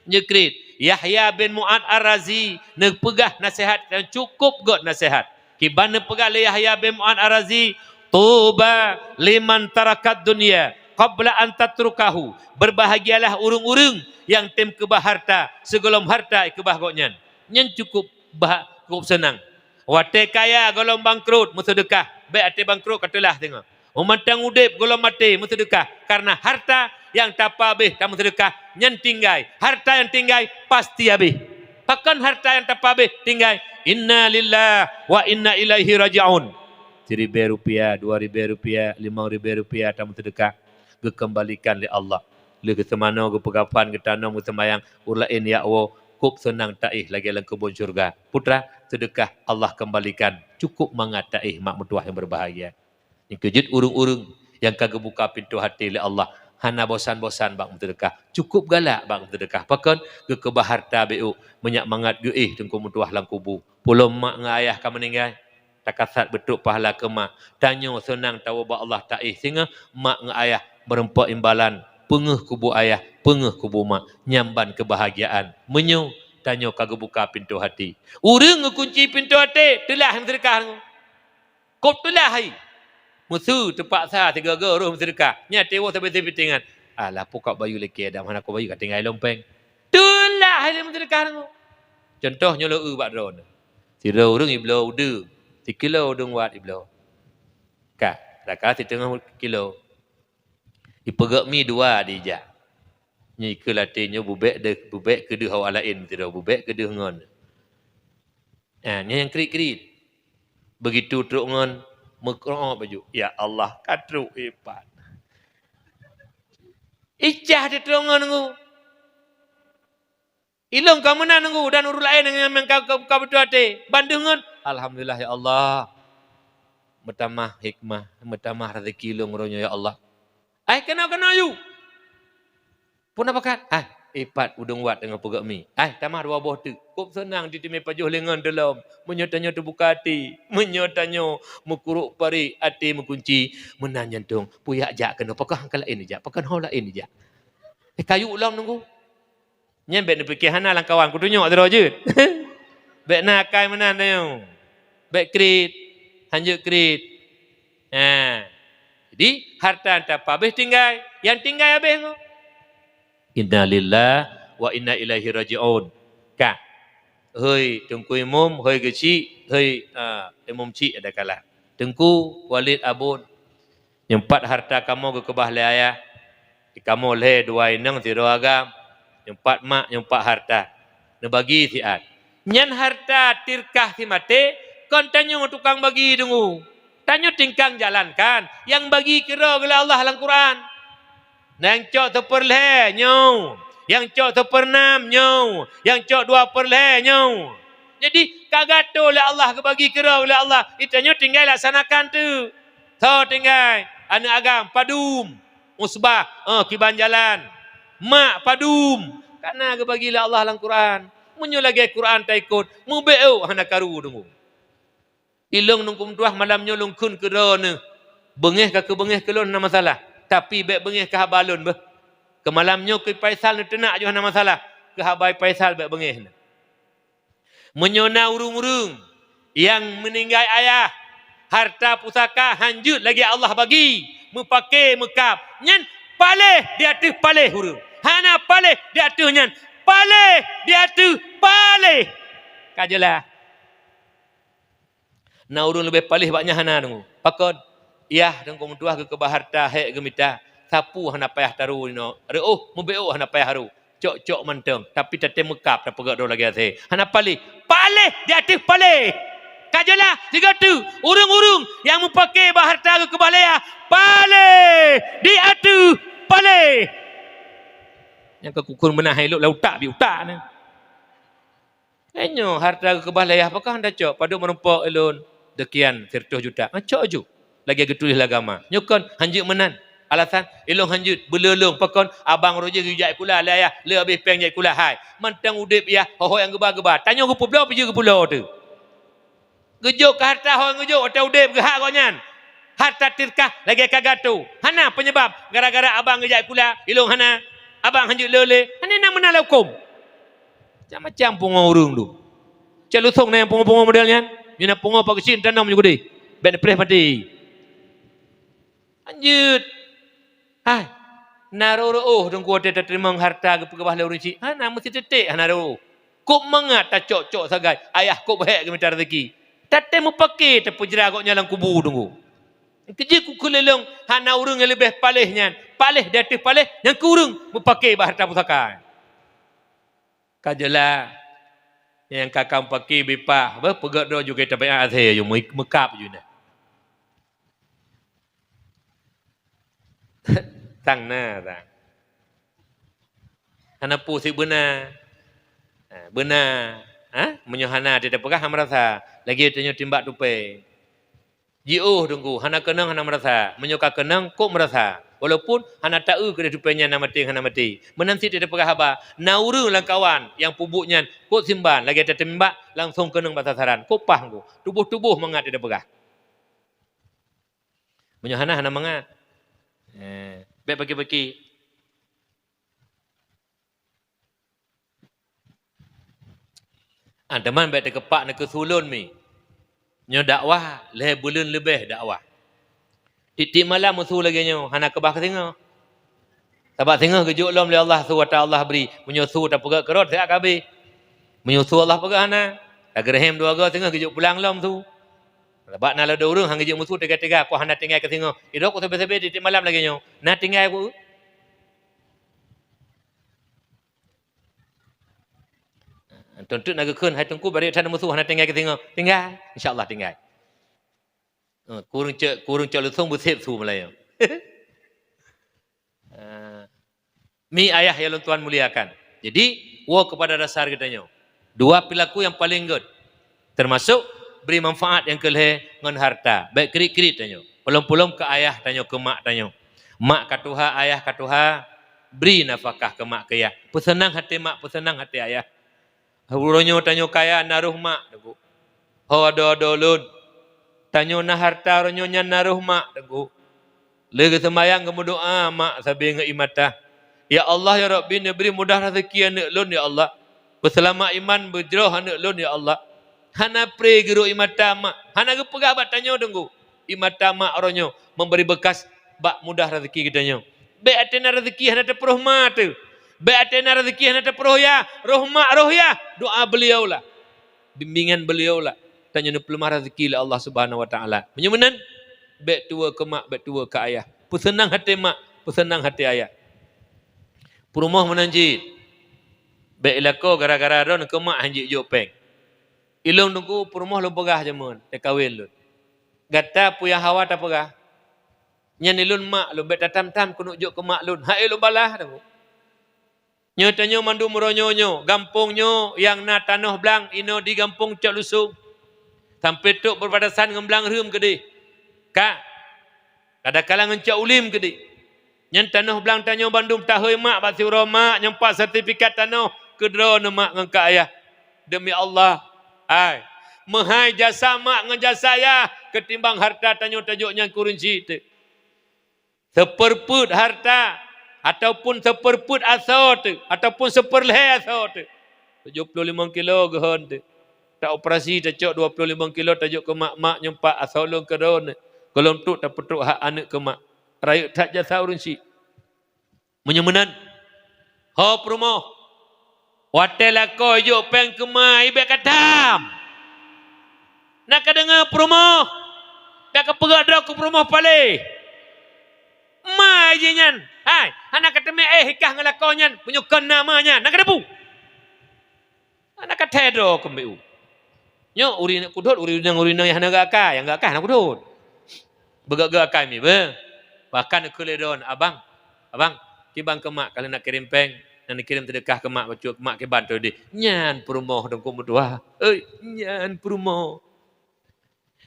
Hanjeuet kriet. Yahya bin Mu'ad Ar-Razi neupeugah naseuhat nyang cukôp gét naseuhat. Kiban neupeugah lé Yahya bin Mu'ad Ar-Razi, "Tuba liman tarakat dunya qabla an tatrukahu." Berbahagialah ureuëng-ureuëng nyang tem keubah harta sigohlom harta ikeubah gobnyan. Nyan cukôp bah-, cukôp seunang. Watée kaya gohlom bangkrot meuseudeukah, bék até bangkrot ka teulah singoh. Meumantong udeb gohlom maté meuseudeukah, kareuna harta nyang tapabéh tameuseudeukah nyan tinggai. Harta nyang tinggai pasti habéh. Pakon harta nyang tapabéh tinggai? Inna lillahi wa inna ilaihi raji'un. Siribée rupiah, dua ribée rupiah, limong ribée rupiah tameuseudeukah, geukeumbalikan lé Allah. Lheueh geuseumanoe, geupeukafan, geutanom, geuseumayang, ureuëng laén jak woe, kôb seunang taéh lagée lam keubon syeuruga. Putra, seudeukah Allah keumbalikan, cukôp mangat taéh mak meutuwah nyang beubahgia. Nyang keujeuet ureuëng-ureuëng nyang ka geubuka pintoe até lé Allah, hana bosan-bosan bak meuseudeukah, cukôp galak bak meuseudeukah. Pakon? Geukeubah harta bék, meunyak mangat geuéh teungku meutuwah lam kubu. Peulom mak ngon ayah ka meuninggai, takasat beutôk pahala keu mak. Tanyoe seunang tawoe bak Allah taéh singoh mak ngon ayah meureumpok imbalan, peungeuh kubu ayah, peungeuh kubu mak. Nyan ban keubahgiaan. Meunyoe tanyoe ka geubuka pintoe até. Ureuëng geukunci pintoe até, teulah meuseudeukah. Kôb teulah hai. Meusu teupaksa sigoe-goe roh meuseudeukah. Nyan até woe sabe-sabe piténgan. Alah, pukak bayu lakée dam hana ku bayu ka tinggai lom péng. Teulah hai meuseudeukah deungoe. Cuntoh nyoe lôn eu bak droeneuh. Sidroe ureuëng ibloe udeueng, sikilo udeueng wat ibloe. Ka, raka siteungoh kilo. Ipeugét mi dua dijak. Nyoe ikeu latée nyoe bubék deuh, bubék keudeuh awak laén sidroe, bubék keudeuh ngon. Ha, nyoe nyang kriet-kriet. Begitu trok ngon meukrok baju. Ya Allah, ka trok ipat. Icah di trok ngon ngu. Ilong ka meunan ngu dan ureuëng laén nyang ka, ka, ka beutôi até. Bandeuh ngon, "Alhamdulillah ya Allah. Meutamah hikmah, meutamah rezeki ilong uroe nyoe ya Allah." Ai keunoe-keunoe yu. Puna pakat? Ai, ipat udeueng wat deungon peugét mi. Ai, tamah dua boh teuk. Kôb seunang teuteumé pajoh lé ngon teulom. Meunyoe tanyoe teubuka até, meunyoe tanyoe meukurok parék até meukunci, meunan jantong, puyak jak keunoe, pakon han ka laén jak, pakon ho laén jak. Eh, kayu lom nunggu. Nyan bék neupike hana lam kawan, kutunyok sidroe jeuet. Bék na akai meunan tanyoe. Bék kriet, hanjeuet kriet. Ha. Jadi, harta nyang tapeuhabéh tinggai, nyang tinggai habéh ngon. Innalillahi wa inna ilaihi raji'un. Ka. Hôi Teungku Imum, hôi geuchik, hôi, ah, Imum chik adakala. Teungku Walid Abon, nyoe pat harta kamoe geukeubah lé ayah. Kamoe lhée dua inong sidroe agam, nyoe pat mak, nyoe pat harta. Neubagi siat. Nyan harta tirkah simaté, kon tanyoe tukang bagi deungoe. Tanyoe tingkang jalankan, nyang bagi keudroe lé Allah lam Quran. Nyang cok seupeurlhée nyoe, nyang cok seupeurnam nyoe, nyang cok dua peurlhée nyoe. Jadi, ka gatoe lé Allah geubagi keudroe lé Allah, tanyoe tinggai laksanakan teuk. Soe tinggai? Aneuëk agam, padum. Usbah, eh, kiban jalan. Mak, padum. Ka na geubagi lé Allah lam Quran. Meunyoe lagée Quran taikot, meubeuôt hana karu deungoe. Ilong nungkum tuah malam nyoe lôn kheun keu droeneuh. Beungéh ka keu beungéh keu lôn hana masalah, tapi bék beungéh keu haba lôn beuh. Keu malam nyoe keu Faisal neuteunak jih hana masalah, keu haba Faisal bék beungéh na. Meunyoe na ureuëng-ureuëng nyang meuninggai ayah, harta pusaka hanjeuet lagée Allah bagi, meupaké meukab, nyan paléh di ateueh paléh ureuëng. Hana paléh di ateueh nyan, paléh di ateueh paléh. Ka jeulaih. Na ureuëng leubeh paléh bak nyan hana deungoe. Pakon? Yah Teungku meutuah geukeubah harta hék geumita, sapeue hana payah taru inoe, reuôh meubeuôt hana payah ru. Cok-cok mantong, tapi tatem meukab tapeugét droe lagée asée. Hana paléh. Paléh di ateueh paléh. Ka jeulaih, sigoe teuk, ureuëng-ureuëng nyang meupaké bak harta geukeubah lé yah, paléh di ateueh paléh. Nyang ka kukheun meunan hai lôn lam utak, bi utak na. Eh, nyoe harta geukeubah lé yah, pakon hana cok? Padub meurumpok ilôn deukian siratoh juta. Ah, cok ju. Lagée geutuléh lam agama. Nyoe kon hanjeuet meunan. Alasan, ilôn hanjeuet beuleueng, pakon abang roh jih geujak sikula lé ayah, le habéh péng jak sikula hai. Mantong udeb yah, ho-ho nyang geuba-geuba. Tanyoe geupeubloe, peue jeuet geupeubloe teuh. Geujok keu harta ho nyang geujok watée udeb geuhak gobnyan. Harta tirkah lagée ka gatoe. Hana peunyeubab gara-gara abang geujak sikula, ilôn hana. Abang hanjeuet le lé. Hana na meunan lam hukôm. Macam-macam pungoe ureuëng tu. Cak lusong na nyang pungoe-pungoe model nyan. Nyoe na pungoe pak keuchik tanom nyoe keudeh. Bék neupreh maté. Hanjeuet. Hai. Na reuôh-reuôh Teungku watée tateurimong harta geupeugah lé ureuëng chik. Hana meusti teutek hana reuôh. Kôb mangat tacok-cok sagai. Ayah kôb hék geumita raseuki. Tatem meupaké tapeujra gobnyan lam kubu Teungku. Keujeuet kukheun lé lôn hana ureuëng nyang leubeh paléh nyan. Paléh di ateueh paléh nyang keu ureuëng meupaké bak harta pusaka. Ka jeulaih, nyang ka kam paki bipah, beuh, peugét droe ju geutabaiát asée ju, meu-, meukab ju na. Sang na, sang. Hana peue sit beuna. Ha, beuna. Ha? Meunyoe hana, teupeugah hana meurasa. Lagée tanyoe timbak tupée. Jiôh Teungku, hana keunong hana meurasa. Meunyoe ka keunong, kôb meurasa. Walaupun hana taeu keudeh tupée nyan na maté hana maté. Meunan cit tapeugah haba, na ureuëng lam kawan nyang peubuet nyan, kôb simban lagée tateumimbak, langsong keunong bak sasaran. Kôb paih Teungku. Tuboh-tuboh mangat tapeugah. Meunyoe hana, hana mangat. Eh, bék paki-paki. Ah, teuma bék takeupak na keu su lôn mi. Nyoe dakwah lhée buleuen leubeh dakwah. Tieb-tieb malam meusu lagée nyoe hana keubah keu singoh. Sabab singoh geujok lom lé Allah su ata Allah bri. Meunyoe su tapeugét keurot siat ka habéh. Meunyoe su Allah peugah hana, tageureuhem dua goe singoh geujok pulang lom su. Sabab na ladôm ureuëng han geujok meusu teuga-teuga, "Ku hana tinggai keu singoh." Idroe ku sabe-sabe tieb-tieb malam lagée nyoe. Na tinggai ku. Teuntut na geukheun, "Hai Teungku, bari that meusu hana tinggai keu singoh." Tinggai, insya Allah tinggai. Eh, kureueng cok, kureueng cok leusong beuseb su meulayeue. Eh, mi ayah ya lôn tuan muliakan. Jadi, woe kepada dasar geutanyoe. Dua perilaku yang paling gét. Termasuk beri manfaat nyang keu lhée ngon harta. Bék kriet-kriet tanyoe. Peulom-peulom keu ayah tanyoe, keu mak tanyoe. Mak ka tuha, ayah ka tuha, bri nafakah keu mak keu yah. Peuseunang até mak, peuseunang até ayah. Uroe nyoe tanyoe kaya na roh mak, Teungku. Ho adoe-adoe lôn. Tanyoe na harta uroe nyoe nyan na roh mak, Teungku. Lé geuseumayang geumeudoá mak sabe ngon ie mata. "Ya Allah, ya Rabbi, neubri mudah raseuki aneuëk lôn, ya Allah. Beuseulamat iman beujroh aneuëk lôn, ya Allah." Hana pré geurok ie mata mak. Hana geupeugah bak tanyoe, Teungku. Ie mata mak uroe nyoe memberi bekas bak mudah rezeki geutanyoe. Bék até na rezeki hana teupeurôh ma teuh. Bék até na rezeki hana teupeurôh yah, rôh mak rôh yah, doa beliau lah. Bimbingan beliau lah. Tanyoe neupeuleumah rezeki lé Allah Subhanahu wa Taala. Meunyoe meunan, bék tuwoe keu mak, bék tuwoe keu ayah. Peuseunang até mak, peuseunang até ayah. Peurumoh meunan cit. Bék ilakoe gara-gara droeneuh keu mak han jijok péng. Ilôn teungku peurumoh lôn peugah jameun teukawen lôn. Gata peue nyang hawa tapeugah? Nyan ilôn mak lôn, bék tatam-tam keuneuk jok keu mak lôn. Hai lôn balaih teungku. Nyoe tanyoe mandum uroe nyoe, nyoe gampông nyoe nyang na tanoh blang inoe di gampông Cok Lusong. Sampoe trok berbatasan ngon blang Rheum keudeh. Ka. Kadang-kadang ngon Cok Ulim keudeh. Nyan tanoh blang tanyoe bandum tahôi mak bak siuroe mak nyang pat sertifikat tanoh keu droeneuh mak ngon keu ayah. Demi Allah, hai, meuhai jasa mak ngon jasa ayah ketimbang harta tanyoe tajok nyan keu ureueng chik teuk. Seperpeuet harta ataupun seperpeuet asoe teuk ataupun seperlhée asoe teuk. Tujoh ploh limong kilo geuhon teuk. Ta operasi tacok dua ploh limong kilo tajok keu mak, mak nyang pat asoe lôn keu droeneuh. Gohlom trok tapeutrok hak aneuk keu mak. Rayeuk that jasa ureueng chik. Meunyoe meunan, ho peurumoh, watée lakoe jok péng keu ma, i bék katam. Na kadeungoe peurumoh, bék kapeugah droe keu peurumoh paléh. Ma jih nyan, hai, hana kateumé éh i kah ngon lakoe nyan, meunyoe kon na ma nyan, na kateupeu. Hana kathée droe keumbeu. Nyoe ureueng kudhôt, ureueng inong, ureueng inong nyang hana geuakai, nyang geuakai hana kudhôt. Beugét-gét akai mi beuh. Bahkan keu lé droen, "Abang, abang, kiban keu mak ka lheueh neukirém péng, neukirém seudeukah keu mak bacut, mak kiban teudeh." Nyan peurumoh teungku meutuha. Oi, nyan peurumoh.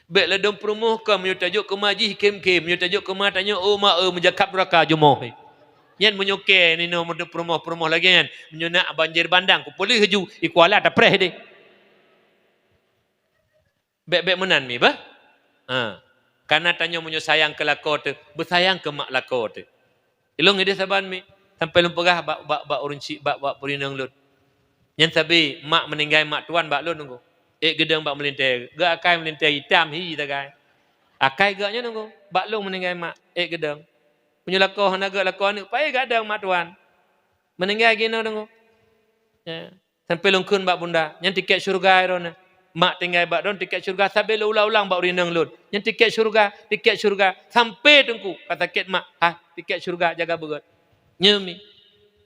Bék ladôm peurumoh kon meunyoe tajok keu ma jih khém-khém, meunyoe tajok keu ma tanyoe, "Oh ma, eh, meujakab nuraka jumoh." Nyan meunyoe kée ninoe peurumoh-peurumoh lagée nyan, meunyoe na banjir bandang, kupeuleueh laju, i kuala tapreh deh. Bék-bék meunan mi bah. Ha. Kana tanyoe meunyoe sayang keu lakoe teuh, beusayang keu mak lakoe teuh. Ilôn ideh saban mi, sampoe lôn peugah bak, bak, bak ureueng chik, bak, bak peurunoe lôn. Nyan sabe mak meuninggai mak tuan bak lôn teungku. Ék geudong bak meulintée, geuakai meulintée itam hi tagai. Akai geuh nyan teungku, bak lôn meuninggai mak, ék geudong. Meunyoe lakoe hana geuh lakoe aneuk, paih geuh dong mak tuan. Meuninggai ginoe teungku. Ya. Sampoe lôn kheun bak bunda, nyan tiket syeuruga droeneuh. Mak tinggai bak droen tiket syeuruga, sabe lôn ulang-ulang bak ureueng inong lôn. Nyan tiket syeuruga, tiket syeuruga. Sampoe teungku, ka sakét mak, ha, tiket syeuruga jaga beugét. Nyoe mi.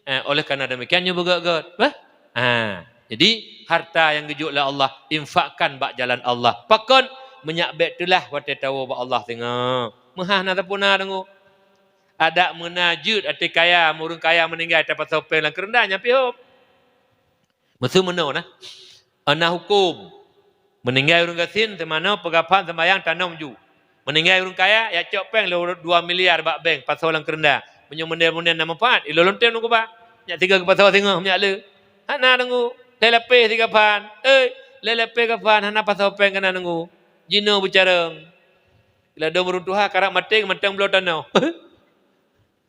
Eh, oleh karena demikian, nyoe beugét-gét. Bah? Ha. Jadi, harta nyang geujok lé Allah, infakkan bak jalan Allah. Pakon? Meunyak bék teulah watée tawoe bak Allah singoh. Meuhah na sapeue na teungku. Adak meunan jeuet até kaya, ureueng kaya meuninggai tapasoe péng lam keureunda nyan pih hom. Meuseu meunoe na, na hukôm. Meuninggai ureueng gasien, teumanoe, peugaphan, seumbahyang, tanom ju. Meuninggai ureueng kaya, jak cok péng lé dua miliar bak bank, pasoe lam keureunda. Meunyoe meunan-meunan na manfaat, ilôn lôn tem lôn keubah. Nyak sigoe geupasoe singoh, meunyak le. Hana teungku, lhée lapéh sigoe gaphan. Eh, lhée lapéh gaphan, hana pasoe péng keunan teungku. Jinoe beucarông. Ladôm ureueng tuha karab maté mantong bloe tanoh.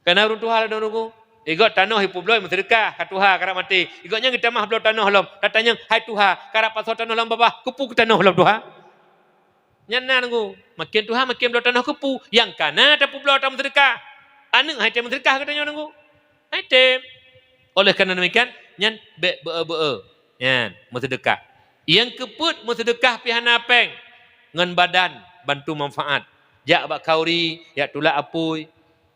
Kana ureueng tuha ladôm teungku. Igoe tanoh ipeubloe meuseudeukah ka tuha karab maté. Igoe nyan geutamah bloe tanoh lom. Tatanyong, "Hai tuha, karab pasoe tanoh lom babah, keupeue keu tanoh lom tuha?" Nyan na teungku. Maken tuha maken bloe tanoh keupeue? Nyang kana tapeubloe tameuseudeukah. Aneuk han item meuseudeukah geutanyoe teungku. Han item. Oleh karena demikian, nyan bék beu-e-beu-e. Nyan, meuseudeukah. Nyang keupeuet meuseudeukah pih hana péng. Ngon badan, bantu manfaat. Jak bak khanduri, jak tulak apui,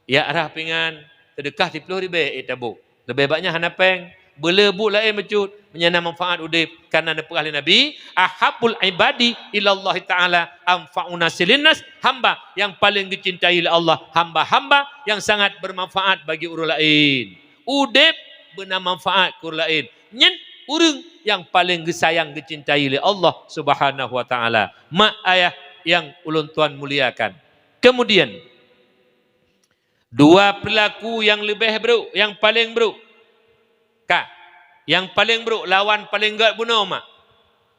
jak rhah pingan, seudeukah siplôh ribée ék tabôh. Leubeh bak nyan hana péng. Beuleueh buet laén bacut, meunyan na manfaat udeb. Karena neupeugah lé Nabi, "Ahabbul ibadi ilallahi ta'ala anfa'un nasi linnas," hamba nyang paleng geucintai lé Allah, hamba-hamba nyang sangat beumanfaat bagi ureueng laén. Udeb beuna manfaat keu ureueng laén. Nyan ureueng nyang paleng geusayang geucintai lé Allah Subhanahu wa Ta'ala. Mak ayah nyang ulôn tuan muliakan. Kemudian, dua peulaku nyang leubeh brok, nyang paleng brok. Ka, nyang paleng brok lawan paleng gét bunoe mak.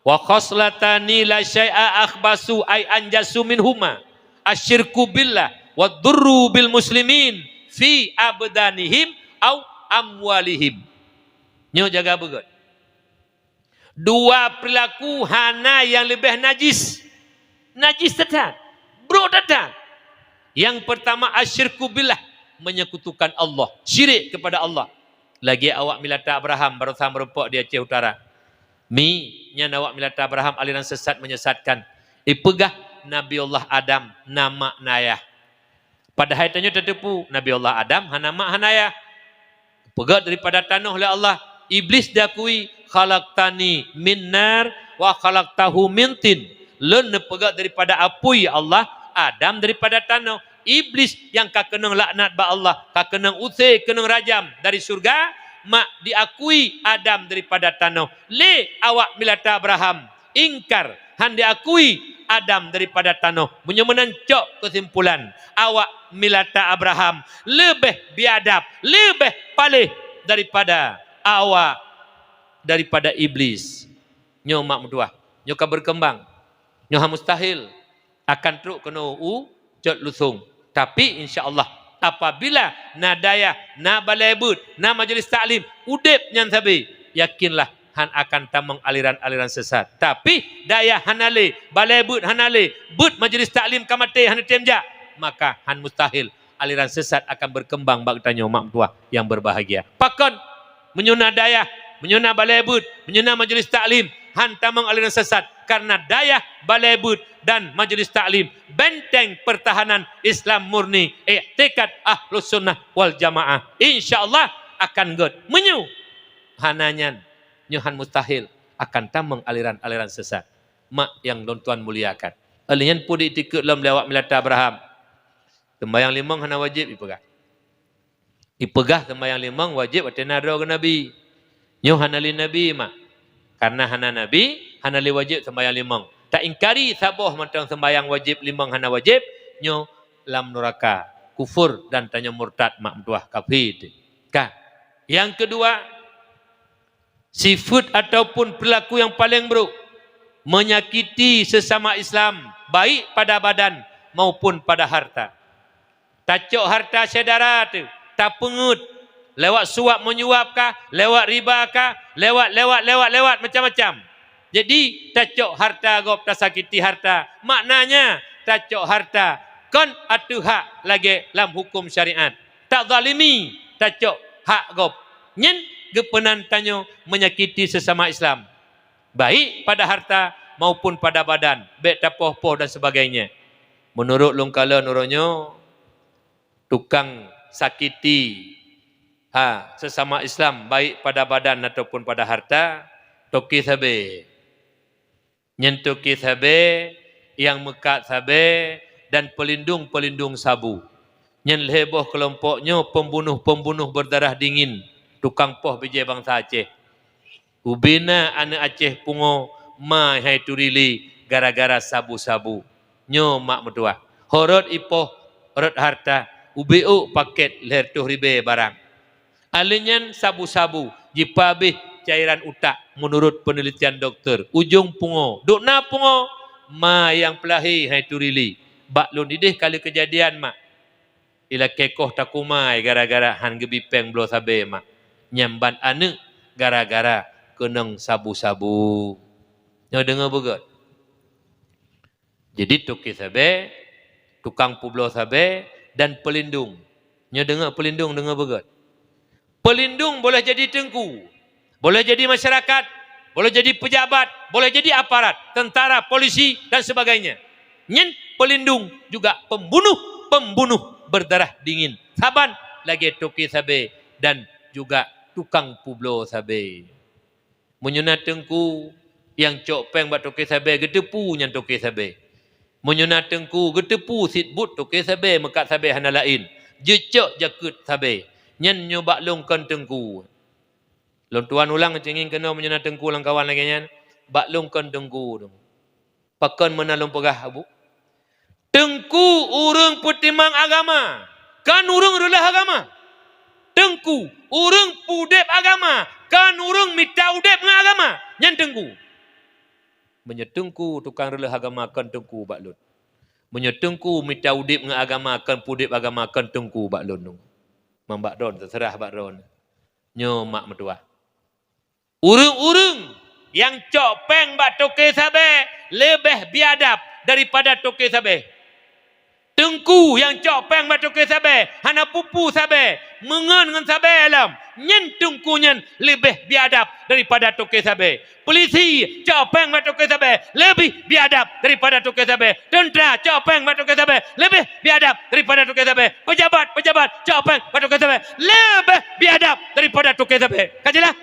"Wa khaslatani la syai'a akhbasu ay anjasu minhuma, asyirku billah wa durru bil muslimin fi abdanihim au amwalihim." Nyoe jaga beugét. Dua peulaku hana nyang leubeh najis. Najis that-that. Brok that-that. Yang pertama, asyirku billah, menyekutukan Allah, syirik kepada Allah. Lagée awak milata Abraham barosa meurumpok di Aceh Utara. Mi, nyan awak milata Abraham aliran sesat menyesatkan. Ipeugah Nabi Allah Adam na mak na yah. Padahai tanyoe tateupeue, Nabi Allah Adam hana mak hana yah. Peugét daripada tanoh lé Allah, Iblis diakui, "Khalaqtani min nar wa khalaqtahu min tin." Lôn neupeugét daripada apui, ya Allah, Adam daripada tanoh. Iblis nyang ka keunong laknat bak Allah, ka keunong use, keunong rajam dari syurga, mak diakui Adam daripada tanoh lé awak milata Abraham. Ingkar, hana diakui Adam daripada tanoh. Meunyoe meunan cok keusimpulan, awak milata Abraham leubeh biadab, leubeh paléh daripada awak, daripada Iblis. Nyoe mak meutuah, nyoe ka berkembang. Nyoe ha mustahil akan trok keunoe u cot lusong. Tapi, insya Allah, apabila na dayah, na balai beuet, na majelis taklim, udeb nyan sabe, yakinlah, hana akan tamong aliran-aliran sesat. Tapi, dayah hana lé, balai beuet hana lé, beuet majelis taklim ka maté hana tem jak, maka hana mustahil aliran sesat akan berkembang bak geutanyoe mak meutuah nyang berbahagia. Pakon? Meunyoe na dayah, meunyoe na balai beuet, meunyoe na majelis taklim, hana tamong aliran sesat, karena dayah, balai beuet, dan majelis taklim benteng pertahanan Islam murni, iktikad Ahlus Sunnah wal Jamaah. Insya Allah akan gét. Meunyoe hana nyan, nyoe hana mustahil akan tamong aliran-aliran sesat. Mak nyang lôn tuan muliakan. Oleh nyan peue diiktikeuet lom lé awak milata Abraham. Seumbahyang limong hana wajéb ipeugah. Ipeugah seumbahyang limong wajéb watée na droe keu Nabi. Nyoe hana lé Nabi mak. Karena hana Nabi, hana lé wajéb seumbahyang limong. Taingkari saboh mantong seumbahyang wajéb limong hana wajéb, nyoe lam nuraka, kufur dan tanyoe murtad mak meutuah kafé. Ka. Nyang keudua, sifeuet ataupun peurlaku nyang paleng brok, menyakiti sesama Islam, baik pada badan maupun pada harta. Tacok harta syedara teuh, tapeungeuet, lewat suap menyuap kah, lewat riba kah, lewat, lewat, lewat, lewat macam-macam. Jadi, tacok harta gob, tasakiti harta, maknanya tacok harta kon ateueh hak lagée lam huköm syariat. Tazalimi, tacok hak gob. Nyan geupeunan tanyoe menyakiti sesama Islam, baik pada harta maupun pada badan, bék tapoh-poh dan sebagainya. Meunurot lôn kalon uroe nyoe, tukang sakiti, ha, sesama Islam, baik pada badan ataupun pada harta, toke sabe. Nyan toke sabe, nyang meukat sabe, dan pelindung-pelindung sabu. Nyan lhée boh keulompok nyoe pembunuh-pembunuh berdarah dingin, tukang poh bijéh bansa Aceh. Ubena aneuëk Aceh pungo ma hai turili gara-gara sabu-sabu. Nyoe mak meutuah. Horot ipoh, rot harta, ubeuôk paket lhée reutôh ribée barang. Aleuh nyan sabu-sabu jipeuhabéh cairan utak meunurot peunelitian doktor. Ujong pungo, dok na pungo, ma nyang peulahé hai turili. Bak lôn ideh kali keujadian mak. Ilakée koh takumai gara-gara han geubi péng bloe sabe mak. Nyang ban aneuëk gara-gara keunong sabu-sabu. Nyoe deungoe beugét. Jadi toke sabe, tukang peubloe sabe, dan pelindung. Nyoe deungoe pelindung, deungoe beugét. Pelindung boleh jadi teungku, boleh jadi masyarakat, boleh jadi pejabat, boleh jadi aparat, tentara, polisi, dan sebagainya. Nyan pelindung juga pembunuh-pembunuh berdarah dingin. Saban lagée toke sabe dan juga tukang peubloe sabe. Meunyoe na teungku nyang cok péng bak toke sabe, geuteupeue nyan toke sabe. Meunyoe na teungku geuteupeue sit buet toke sabe, meukat sabe hana laén, jicok jakeuet sabe. Nyan nyoe bak lôn kon teungku. Lôn tuan ulang cingin keunoe meunyoe na teungku lam kawan lagée nyan, bak lôn kon teungku. Pakon meunan lôn peugah, Abu? Teungku ureuëng peutimang agama, kon ureuëng reuleh agama. Teungku ureuëng peudeb agama, kon ureuëng mita udeb ngon agama. Nyan teungku. Meunyoe teungku tukang reuleh agama, kon teungku bak lôn. Meunyoe teungku mita udeb ngon agama, kon peudeb agama, kon teungku bak lôn. Mambak droen, teuseurah bak droen. Nyoe mak meutuah. Ureuëng-ureuëng nyang cok péng bak toke sabe leubeh biadab daripada toke sabe. Teungku nyang cok péng bak toke sabe, hana pupu sabe, meungon ngon sabe lom, nyan teungku nyan leubeh biadab daripada toke sabe. Polisi cok péng bak toke sabe, leubeh biadab daripada toke sabe. Teuntra cok péng bak toke sabe, leubeh biadab daripada toke sabe. Pejabat-pejabat cok péng bak toke sabe, leubeh biadab daripada toke sabe. Ka jeulaih?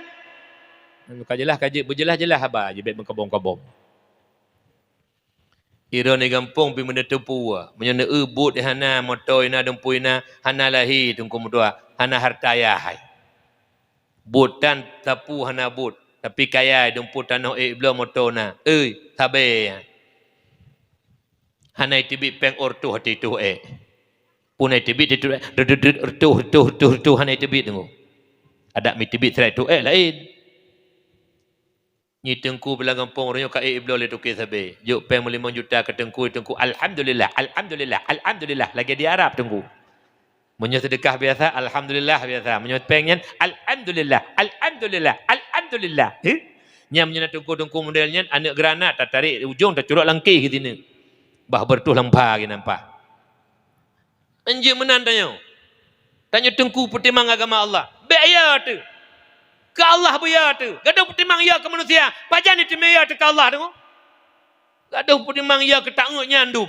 Ka jeulaih, ka jeuet beujeulaih-jeulaih haba, jibek meukabong-kabong. Droeneuh di gampông pih meuneuteupeue, meunyoe neueu buet hana, moto na, dumpeue na, hana lahé teungku meutuah, hana hareuta yah hai. Buet tan sapeue hana buet, tapi kaya dumpeue tanoh ék bloe moto na. Oi, sabe. Hana iteubiet péng ôh reutôh ateueh ék. Pun na iteubiet reutôh, reutôh, reutôh, hana iteubiet teungku. Adak meuteubiet sirah reutôh ék laén. Nyi teungku beulang gampông, uroe nyoe ka ék bloe lé toke sabe. Jok péng meulimong juta keu teungku, teungku, "Alhamdulillah, alhamdulillah, alhamdulillah." Lagée di Arab teungku. Meunyoe seudeukah biasa, alhamdulillah biasa. Meunyoe péng nyan, alhamdulillah, alhamdulillah, alhamdulillah. Heh? Nyan meunyoe na teungku-teungku model nyan, aneuëk granat tatarek ujong tacurok langkeh keu sineuk. Bah beureutoh lam pha geunampah. Anjeuk meunan tanyoe. Tanyoe teungku peutimang agama Allah. Bék ya teuh. Keu Allah beuya teuh. Gadoh peutimang ya keu manusia. Pajan jiteumé ya teuh keu Allah teungku? Gadoh peutimang ya keu taéuk nyan dum.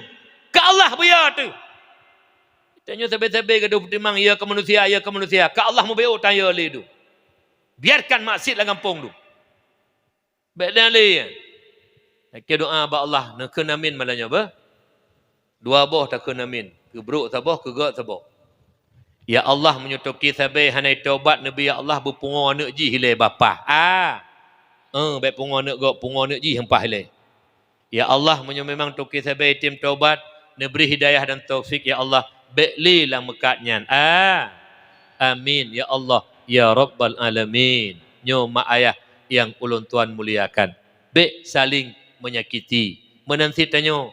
Keu Allah beuya teuh. Tanyoe sabe-sabe gadoh peutimang ya keu manusia, ya keu manusia. Keu Allah mubeuôk taya lé dum. Biarkan maksiat lam gampông dum. Bék dalé. Lakée doa bak Allah, neukheun amin malam nyoe beuh. Dua boh takheun amin. Keu brok saboh, keu gét saboh. Ya Allah, meunyoe toke sabe hana tobat, neubi ya Allah beupungo aneuëk jih ilée bapah. Ah. Eh, bék pungo aneuëk gob, pungo aneuëk jih sampah ilée. Ya Allah, meunyoe memang toke sabe tem tobat, neubri hidayah dan taufik ya Allah, bék lé lam meukat nyan. Ah. Amin ya Allah, ya Rabbal Alamin. Nyoe mak ayah nyang ulôn tuan muliakan. Bék saléng meunyakiti. Meunan cit tanyoe,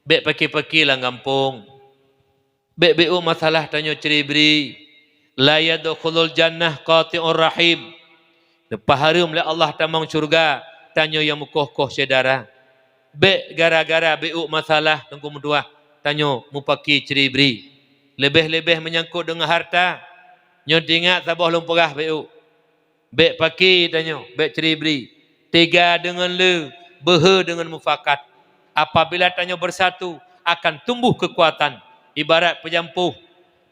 bék paki-paki lam gampông. Bék beuôk masalah tanyoe ciri-bri. La yadkhulul jannah qati'ur rahim. Leupah hareuem lé Allah tamong syeuruga tanyoe nyang meukoh-koh syedara. Bék gara-gara beuôk masalah teungku meutuah tanyoe mupaki ciri-bri. Leubeh-leubeh meunyangkot deungon hareuta. Nyoe teuingat saboh lôn peugah beuôk. Bék paki tanyoe, bék ciri-bri. Teuga deungon le, beuhe deungon mufakat. Apabila tanyoe beusatu, akan tumbuh keukuatan. Ibarat peujampoh,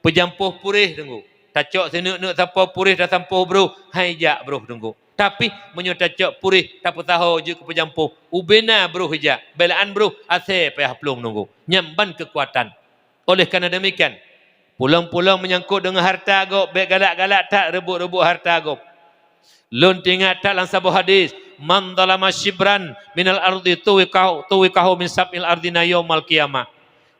peujampoh puréh teungku. Tacok sineuk-neuk sapoh puréh tasampoh broh, hai jak broh teungku. Tapi meunyoe tacok puréh tapeusaho jeuet keu peujampoh, ubena broh ijak, beulaan broh asée payah plueng teungku. Nyan ban keukuatan. Oleh karena demikian, pulang-pulang meunyangkot deungon hareuta gob, bék galak-galak that reubot-reubot hareuta gob. Lôn teuingat that lam saboh hadis, "Man zalama shibran minal ardi tuwikahu, tuwikahu min sab'il ardina yaumal qiyamah."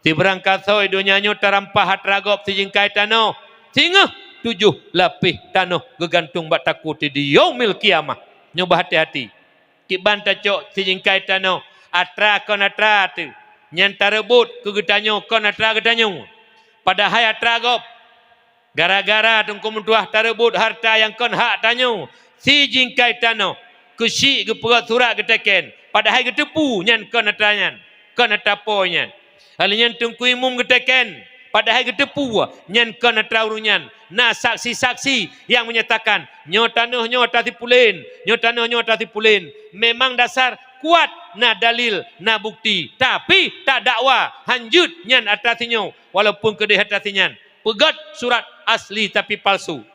Sibeurangkasoe donya nyoe tarampah atra gob sijingkai tanoh, singoh tujoh lapéh tanoh geugantung bak takue di yaumil qiyamah. Nyoe beuhati-hati. Kiban tacok sijingkai tanoh, atra kon atra teuh, nyan tareubot keu geutanyoe kon atra geutanyoe. Padahai atra gob, gara-gara teungku meutuah tareubot hareuta nyang kon hak tanyoe, sijingkai tanoh, keuchik geupeugét surat geuteken, padahai geuteupeue nyan kon atra nyan, kon atra po nyan. Hal nyan teungku imum geuteken, padahai geuteupeue nyan kon atra ureuëng nyan. Na saksi-saksi nyang menyatakan, nyoe tanoh nyoe atra si pulen, nyoe tanoh nyoe atra si pulen. Memang dasar kuat, na dalil, na bukti. Tapi, tak dakwa, hanjeuet nyan atra si nyoe, walaupun keudeh atra si nyan. Peugét surat asli tapi palsu.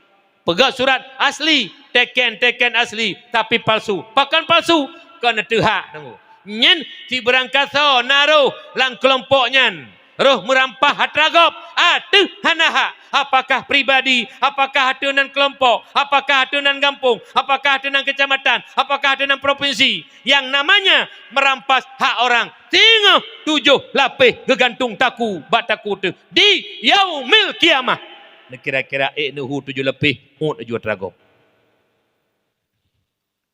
Peugét surat asli, teken-teken asli, tapi palsu. Pakon palsu? Kon teuhak teungku. Nyan sibeurangkasoe na roh lam keulompok nyan. Roh meurampah atra gob, ateueh hana hak. Apakah pribadi, apakah ateueh nan keulompok, apakah ateueh nan gampông, apakah ateueh nan keucamatan, apakah ateueh nan propinsi. Yang namanya merampas hak orang. Singoh tujoh lapéh geugantung takue bak takue teuh di yaumil qiyamah. Neukira-kira ék neuhu tujoh lapéh, uet aju atra gob.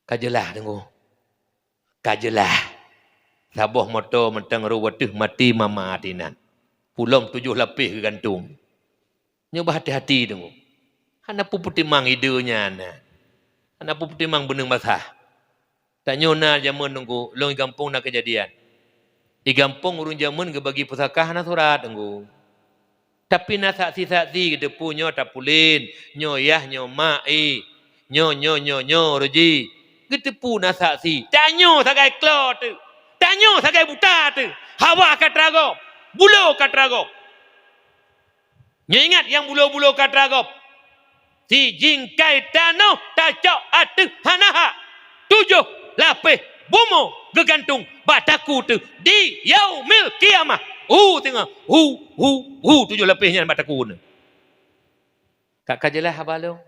Ka jeulaih teungku. Ka jeulaih. Saboh moto mantong roh ateueh maté mama tinan. Pulang tujoh lapéh geugantung. Nyoe beuhati-hati teungku. Hana peue peutimang ide nyan. Hana peue peutimang beuneung basah. Tanyoe na jameun teungku, lôn gampông na keujadian. Di gampông ureuëng jamén geubagi pusaka hana surat, Teungku. Tapi na saksi-saksi geuteupeue nyoe tapulen, nyoe yah, nyoe mak, eh, nyoe, nyoe, nyoe, nyoe roji. Geuteupeue na saksi. Tanyoe sagai klo teuh. Tanyoe sagai buta teuh. Hawa ka teuh gob. Bulo ka teuh gob. Nyoe ingat nyang bulo-bulo ka teuh gob. Sijingkai tanoh tacok ateueh hana hak. Tujoh lapéh bumoe geugantung bak takue teuh di yaumil qiyamah. Hu singoh, hu, hu, hu, tujoh lapéh nyan bak takue teuh. Ka, ka jeulaih haba lôn?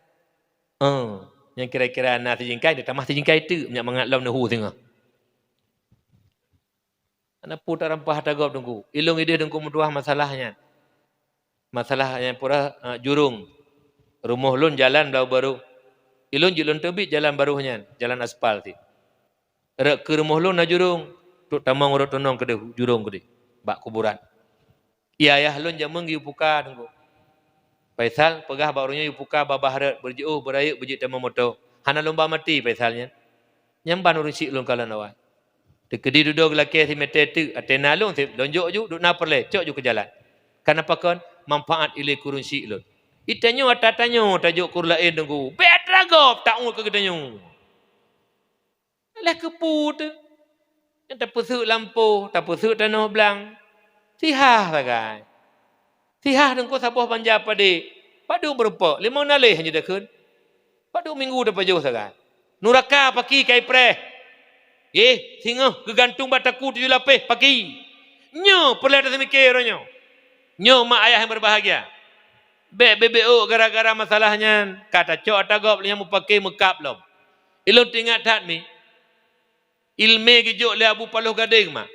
Oh, nyang kira-kira na sijingkai, ditamah sijingkai teuk, nyak mangat lom neuhu singoh. Hana peue tarampah ata gob Teungku. Ilôn ideh Teungku meutuah masalah nyan. Masalah nyan pura, eh, jurông. Rumoh lôn jalan blau barôh. Ilôn jeuet lôn teubiet jalan barôh nyan, jalan aspal cit. Rot keu rumoh lôn na jurông, trok tamong rot tunong keudeh jurông keudeh bak kuburan. Yah-yah lôn jamén geuyue puka Teungku. Faisal peugah bak ureuëng nyoe yue puka babah rot, beujiôh beurayeuk beujeuet tamong moto. Hana lôn ba maté Faisal nyan. Nyan ban ureuëng syiek lôn kalon awai. Teukeudi dudoe geulakée simeté teuk, ateueh na lôn seb lôn jok ju, duek na peureulée, cok ju keu jalan. Kana pakon? Manfaat ilée keu ureuëng syiek lôn. Itanyoe ata tanyoe tajok keu ureuëng laén Teungku. Bék atra gob taungut keu geutanyoe. Leh keupeue teuh? Nyang tapeuseuek lampôh, tapeuseuek tanoh blang. Sihah sagai. Sihah Teungku saboh banja padé. Padum meurumpok, limong naleh hana jidakheun. Padum minggu tapajoh sagai. Nuraka paki kai preh. Eh, singoh geugantung bak takue tujoh lapéh paki. Nyoe peureulée taseumiké uroe nyoe. Nyoe mak ayah nyang berbahagia. Bék beubeuk gara-gara masalah nyan, ka tacok ata gob lé nyang meupaké meukab lom. Ilôn teuingat that mi, ileumé geujok lé Abu Paloh Gadéng ma.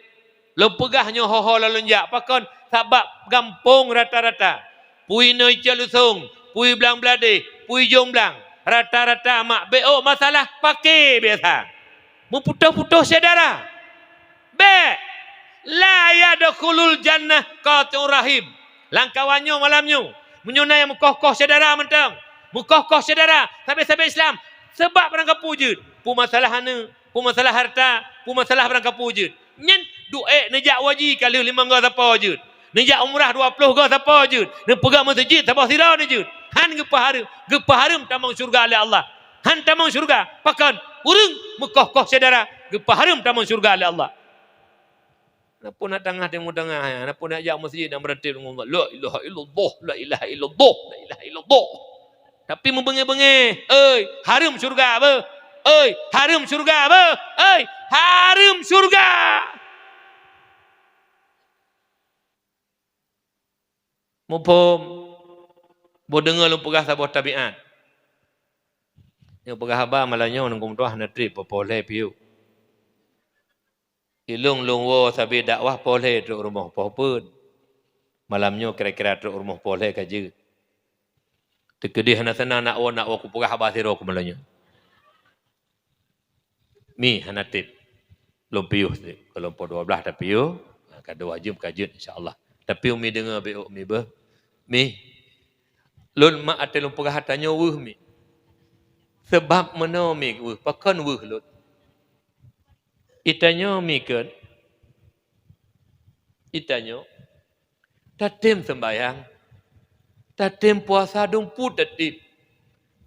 Lôn peugah nyoe ho-ho lalôn jak, pakon? Sabab gampông rata-rata, pui Nui Cot Lusong, pui Blang Bladeh, pui Jong Blang, rata-rata mak beuk masalah paké biasa. Meuputôh-putôh syedara. Bék! La yadkhulul jannah qati'ur rahim. Lam kawan nyoe malam nyoe, meunyoe na nyang meukoh-koh syedara mantong, meukoh-koh syedara, sabe-sabe Islam, sabab barangkapeue jeuet, peue masalah aneuk, peue masalah harta, peue masalah barangkapeue jeuet, nyan duek neujak haji ka lheueh limong goe sapo jeuet, neujak umrah dua ploh goe sapo jeuet, neupeugah meuseujid saboh sidroe neujeuet, han geupeuhareuem, geupeuhareuem tamong syeuruga lé Allah. Han tamong syeuruga. Pakon? Ureuëng meukoh-koh syedara geupeuhareuem tamong syeuruga lé Allah. Napa na tangah timu tangah, napa na jak meuseujid dan meuratéb deungon Allah, "La ilaha illallah, la ilaha illallah, la ilaha illallah." Tapi meubeungéh-beungéh, "Oi, hareuem syeuruga beuh! Oi, hareuem syeuruga beuh! Oi, hareuem syeuruga!" Muphom? Boh deungoe lôn peugah saboh tabiat. Nyoe peugah haba malam nyoe ngon geumeudua hana treb poh lhée piôh. Ilôn lôn woe sabe dakwah poh lhée trok rumoh poh peuet. Malam nyoe kira-kira trok rumoh poh lhée ka jeuet. Teukeudeh hana seunang nak woe, nak woe kupeugah haba sidroe keu malam nyoe. Mi hana treb. Lôn piôh sit. Keu lôn poh dua blaih tapiôh, ka dua jeuem ka jeuet insya Allah. Tapi umi deungoe beuh, umi beuh. Mi, lôn mak até lôn peugah tanyoe weueh mi. Sabab meunoe mi weueh, pakon weueh lôn. Itanyoe mi keuh. Itanyoe. Tatem seumbahyang, tatem puasa dum pue tatem.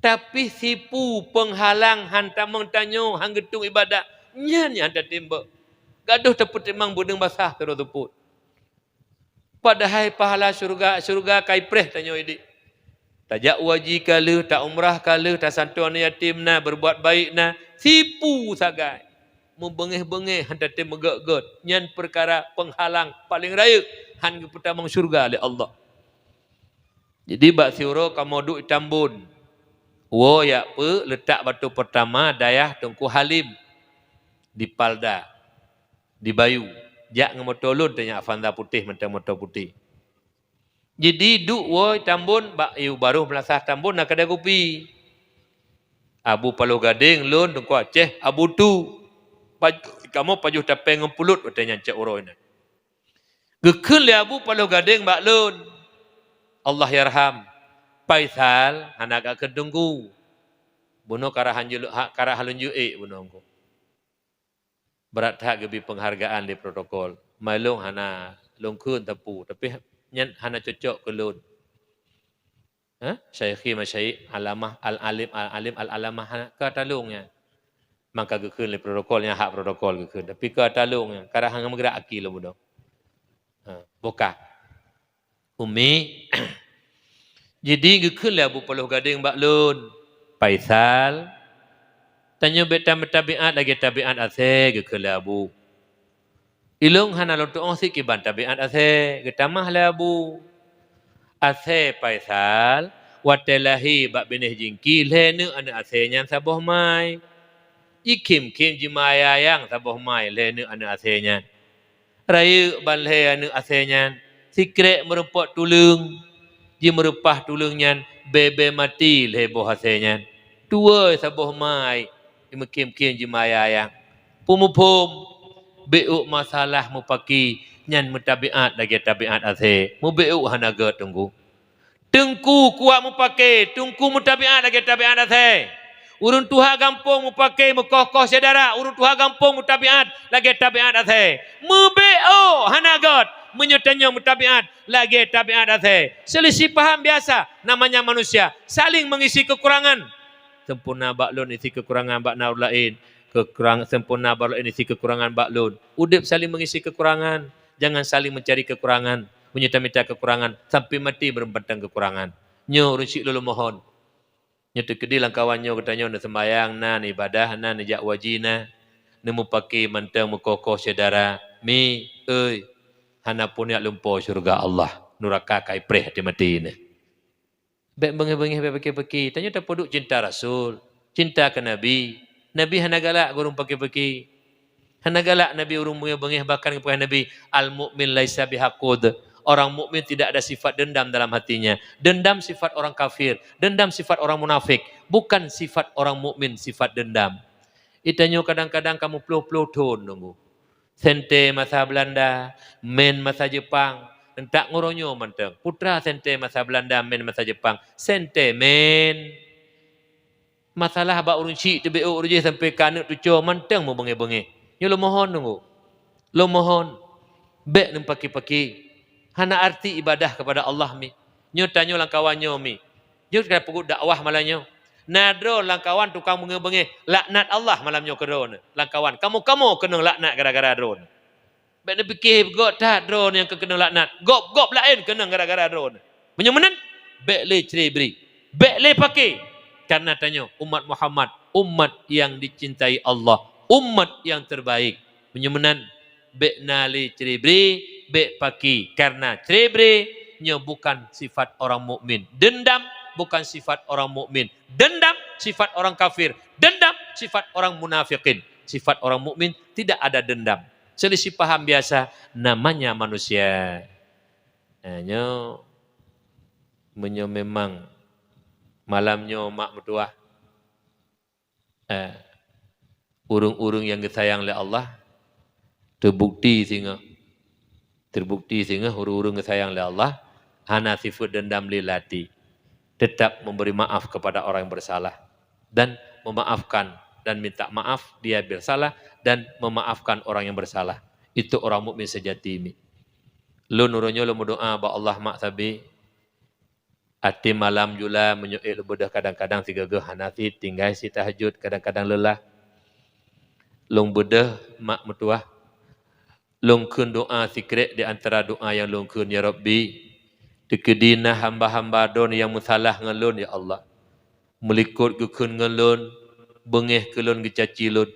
Tapi sipu peunghalang han tamong tanyoe han geutung ibadat, nyan nyang han tatem beuh. Gadôh tapeutimang beudeueng basah keudroe seupôt. Padahai pahala syeuruga, syeuruga ka ipreh tanyoe idéh. Tajak haji ka lheueh, ta umrah ka lheueh, tasantoe aneuk yatim na, berbuat baik na, sipu sagai. Meubeungéh-beungéh han tatem meugét-gét, nyan peukara peunghalang paleng rayeuk han geupeutamong syeuruga lé Allah. Jadi bak siuroe kamoe duek i Tambon. Woe jak peuet leutak batu peurtama dayah Teungku Halim di Palda, di Bayu. Jak ngon moto lôn teuh nyan Avanza putéh mantong moto putéh. Jadi duek woe i Tambon bak yue barôh meulasah Tambon na keudai kupi. Abu Paloh Gadéng lôn Teungku Aceh Abu Tu. Paj-, kamoe pajoh tapéng ngon pulot watée nyan cok uroe nyan. Geukheun lé Abu Paloh Gadéng bak lôn, Allahyarham, Faisal hana ka kheun teungku. Bunoe kara han julu-, ha-, kara han lôn jeuet bunoe Teungku. Brat that geubri peunghargaan lé protokol. Mai lôn hana lôn kheun sapeue, tapi nyan hana cocok keu lôn. Ha? Syaikhi masyayikh, alamah, al-alim, al-alim, al-alamah, hana, ka talông nyan. Maka geukheun lé protokol, nyan hak protokol geukheun. Tapi ka talông nyan, karang hana meugerak aki lôn bunoe. Ha, boh ka. Umi, jadi geukheun lé Abu Paloh Gadeng bak lôn, "Faisal, tanyoe bèk tameutabiat lagèe tabiat asèe," geukheun lé Abu. "Ilôn hana lôn tu'oh sikiban tabiat asèe," geutamah lé Abu. "Asèe Faisal, watèe lahé bak binéh jingki, lhèe neuk aneuk asèe nyan saboh mai. Jikhém-khém jimayayang saboh mai lhèe neuk aneuk asèe nyan. Rayeuk ban lhèe aneuk asèe nyan, sikrek meurumpok tuleueng, jimeurupah tuleueng nyan bèe-bèe maté lhèe boh asèe nyan. Tuwoe saboh mai, jimeukhém-khém jimayayang. Peumuphom, beu'uk masalah mupaki nyan meutabiat lagèe tabiat asèe, mubeu'uk hana gèt teungku. Teungku kuat mupaki, teungku meutabiat lagèe tabiat asèe. Ureueng tuha gampông mupaki meukoh-koh syedara, ureueng tuha gampông meutabiat lagèe tabiat asèe. Mubeu'uk hana gèt meunyoe tanyoe meutabiat lagèe tabiat asèe. Seulisih paham biasa, namanya manusia, saling mengisi kekurangan. Sempurna bak lôn isi kekurangan bak na ureueng laén, kekurang-, sempurna bak lôn isi kekurangan bak lôn. Udép saling mengisi kekurangan, jangan saling mencari kekurangan. Meunyoe tamita kekurangan, sampai maté meureumpantang kekurangan. Nyoe ureueng syik lôn mohon. Nyoe teukeudi lam kawan nyoe geutanyoe neuseumbayang na, neuibadah na, neujak haji na, neumupaki mantong meukoh-koh syedara. Mi, oi, hana peuneuk lumpoe syeuruga Allah, nuraka ka ipreh até maté nyoe. Bèk beungèh-beungèh, bèk peuki-peuki. Tanyoe tapeuduek cinta Rasul, cinta keu Nabi. Nabi hana galak keu ureueng peuki-peuki. Hana galak Nabi ureueng beungèh-beungèh, bahkan geupeugah Nabi, "Al-mu'min laisa bihakud." Orang mukmin tidak ada sifat dendam dalam hatinya. Dendam sifat orang kafir, dendam sifat orang munafik, bukan sifat orang mukmin sifat dendam. Geutanyoe kadang-kadang ka meuploh-ploh thon nunggu. Sente masa Belanda, men masa Jepang, entak ngon uroe nyoe mantong. Putra sente masa Belanda, men masa Jepang, sente men. Masalah bak ureueng syik teubeuet ureueng jih sampai ka aneuk tuco mantong meubeungèh-beungèh. Nyoe lôn mohon nunggu. Lôn mohon, bèk neupaki-paki. Hana arti ibadah kepada Allah mi. Nyoe tanyoe lam kawan nyoe mi. Jeuet ka peugot dakwah malam nyoe. Na droe lam kawan tukang beungèh-beungèh, laknat Allah malam nyoe keu droeneuh. Lam kawan, kamoe-kamoe keunong laknat gara-gara droeneuh. Bèk neupike gèt that droeneuh nyang keukeunong laknat. Gob-gob laén keunong gara-gara droeneuh. Meunyoe meunan, bèk lé cre bri. Bèk lé paki. Karena tanyoe umat Muhammad, umat yang dicintai Allah, umat yang terbaik. Meunyoe meunan, bèk na lé cre bri, bèk paki. Karena cre bri nyoe bukan sifat orang mukmin. Dendam bukan sifat orang mukmin. Dendam sifat orang kafir. Dendam sifat orang munafikin. Sifat orang mukmin tidak ada dendam. Seulisih paham biasa, namanya manusia. Nah, nyoe, meunyoe memang malam nyoe mak meutuah, eh, ureueng-ureueng nyang geusayang lé Allah, teubukti singoh. Teubukti singoh ureueng-ureueng geusayang lé Allah, hana sifeuet dendam lé lam até. Tetap memberi maaf kepada orang yang bersalah dan memaafkan dan minta maaf dia bersalah dan memaafkan orang yang bersalah. Itu orang mukmin sejati mi. Lôn uroe nyoe lôn meudoa bak Allah mak sabe. Até malam jula meunyoe ék lôn beudôh kadang-kadang sigoe-goe hana cit, tinggai cit tahajud, kadang-kadang leulah. Lôn beudôh mak meutuah. Lôn kheun doa sikrek di antara doa nyang lôn kheun, "Ya Rabbi, teukeudi na hamba-hamba Droe nyang meusalah ngon lôn, ya Allah. Meulikot geukheun ngon lôn, beungèh keu lôn, geucaci lôn,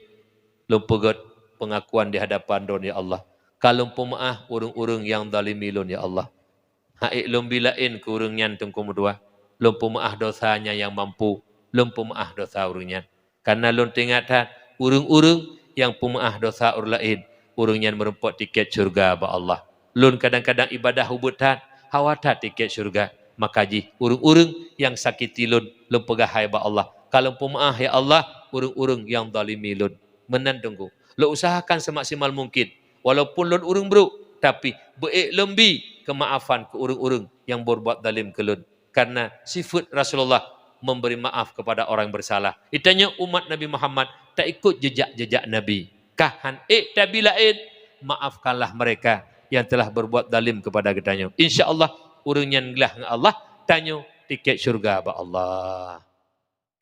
lôn peugèt peungakuan di hadapan Droe, ya Allah. Ka lôn peumeu'ah ureueng-ureueng nyang zalimi lôn, ya Allah." Hana ék lôn bi laén keu ureueng nyan teungku meutuah. Lôn peumeu'ah dosa nyan nyang mampu, lôn peumeu'ah dosa ureueng nyan. Karena lôn teuingat that, ureueng-ureueng nyang peumeu'ah dosa ureueng laén, ureueng nyan meurumpok tiket syeuruga bak Allah. Lôn kadang-kadang ibadah ubit that, hawa that tiket syeuruga. Maka jih ureueng-ureueng nyang sakiti lôn, lôn peugah hai bak Allah, "Ka lôn peumeu'ah, ya Allah, ureueng-ureueng nyang zalimi lôn." Meunan teungku. Lôn usahakan semaksimal mungkin. Walaupun lôn ureueng brôk, tapi beuék lôn bi keumaafan keu ureueng-ureueng nyang beurbuat zalim keu lôn. Karena sifeuet Rasulullah memberi maaf kepada orang yang bersalah. Geutanyoe umat Nabi Muhammad taikot jejak-jejak Nabi. Ka han ék tabi laén, maafkanlah mereka yang telah berbuat zalim kepada geutanyoe. Insya Allah, ureuëng nyan glah ngon Allah, tanyoe tiket syurga bak Allah.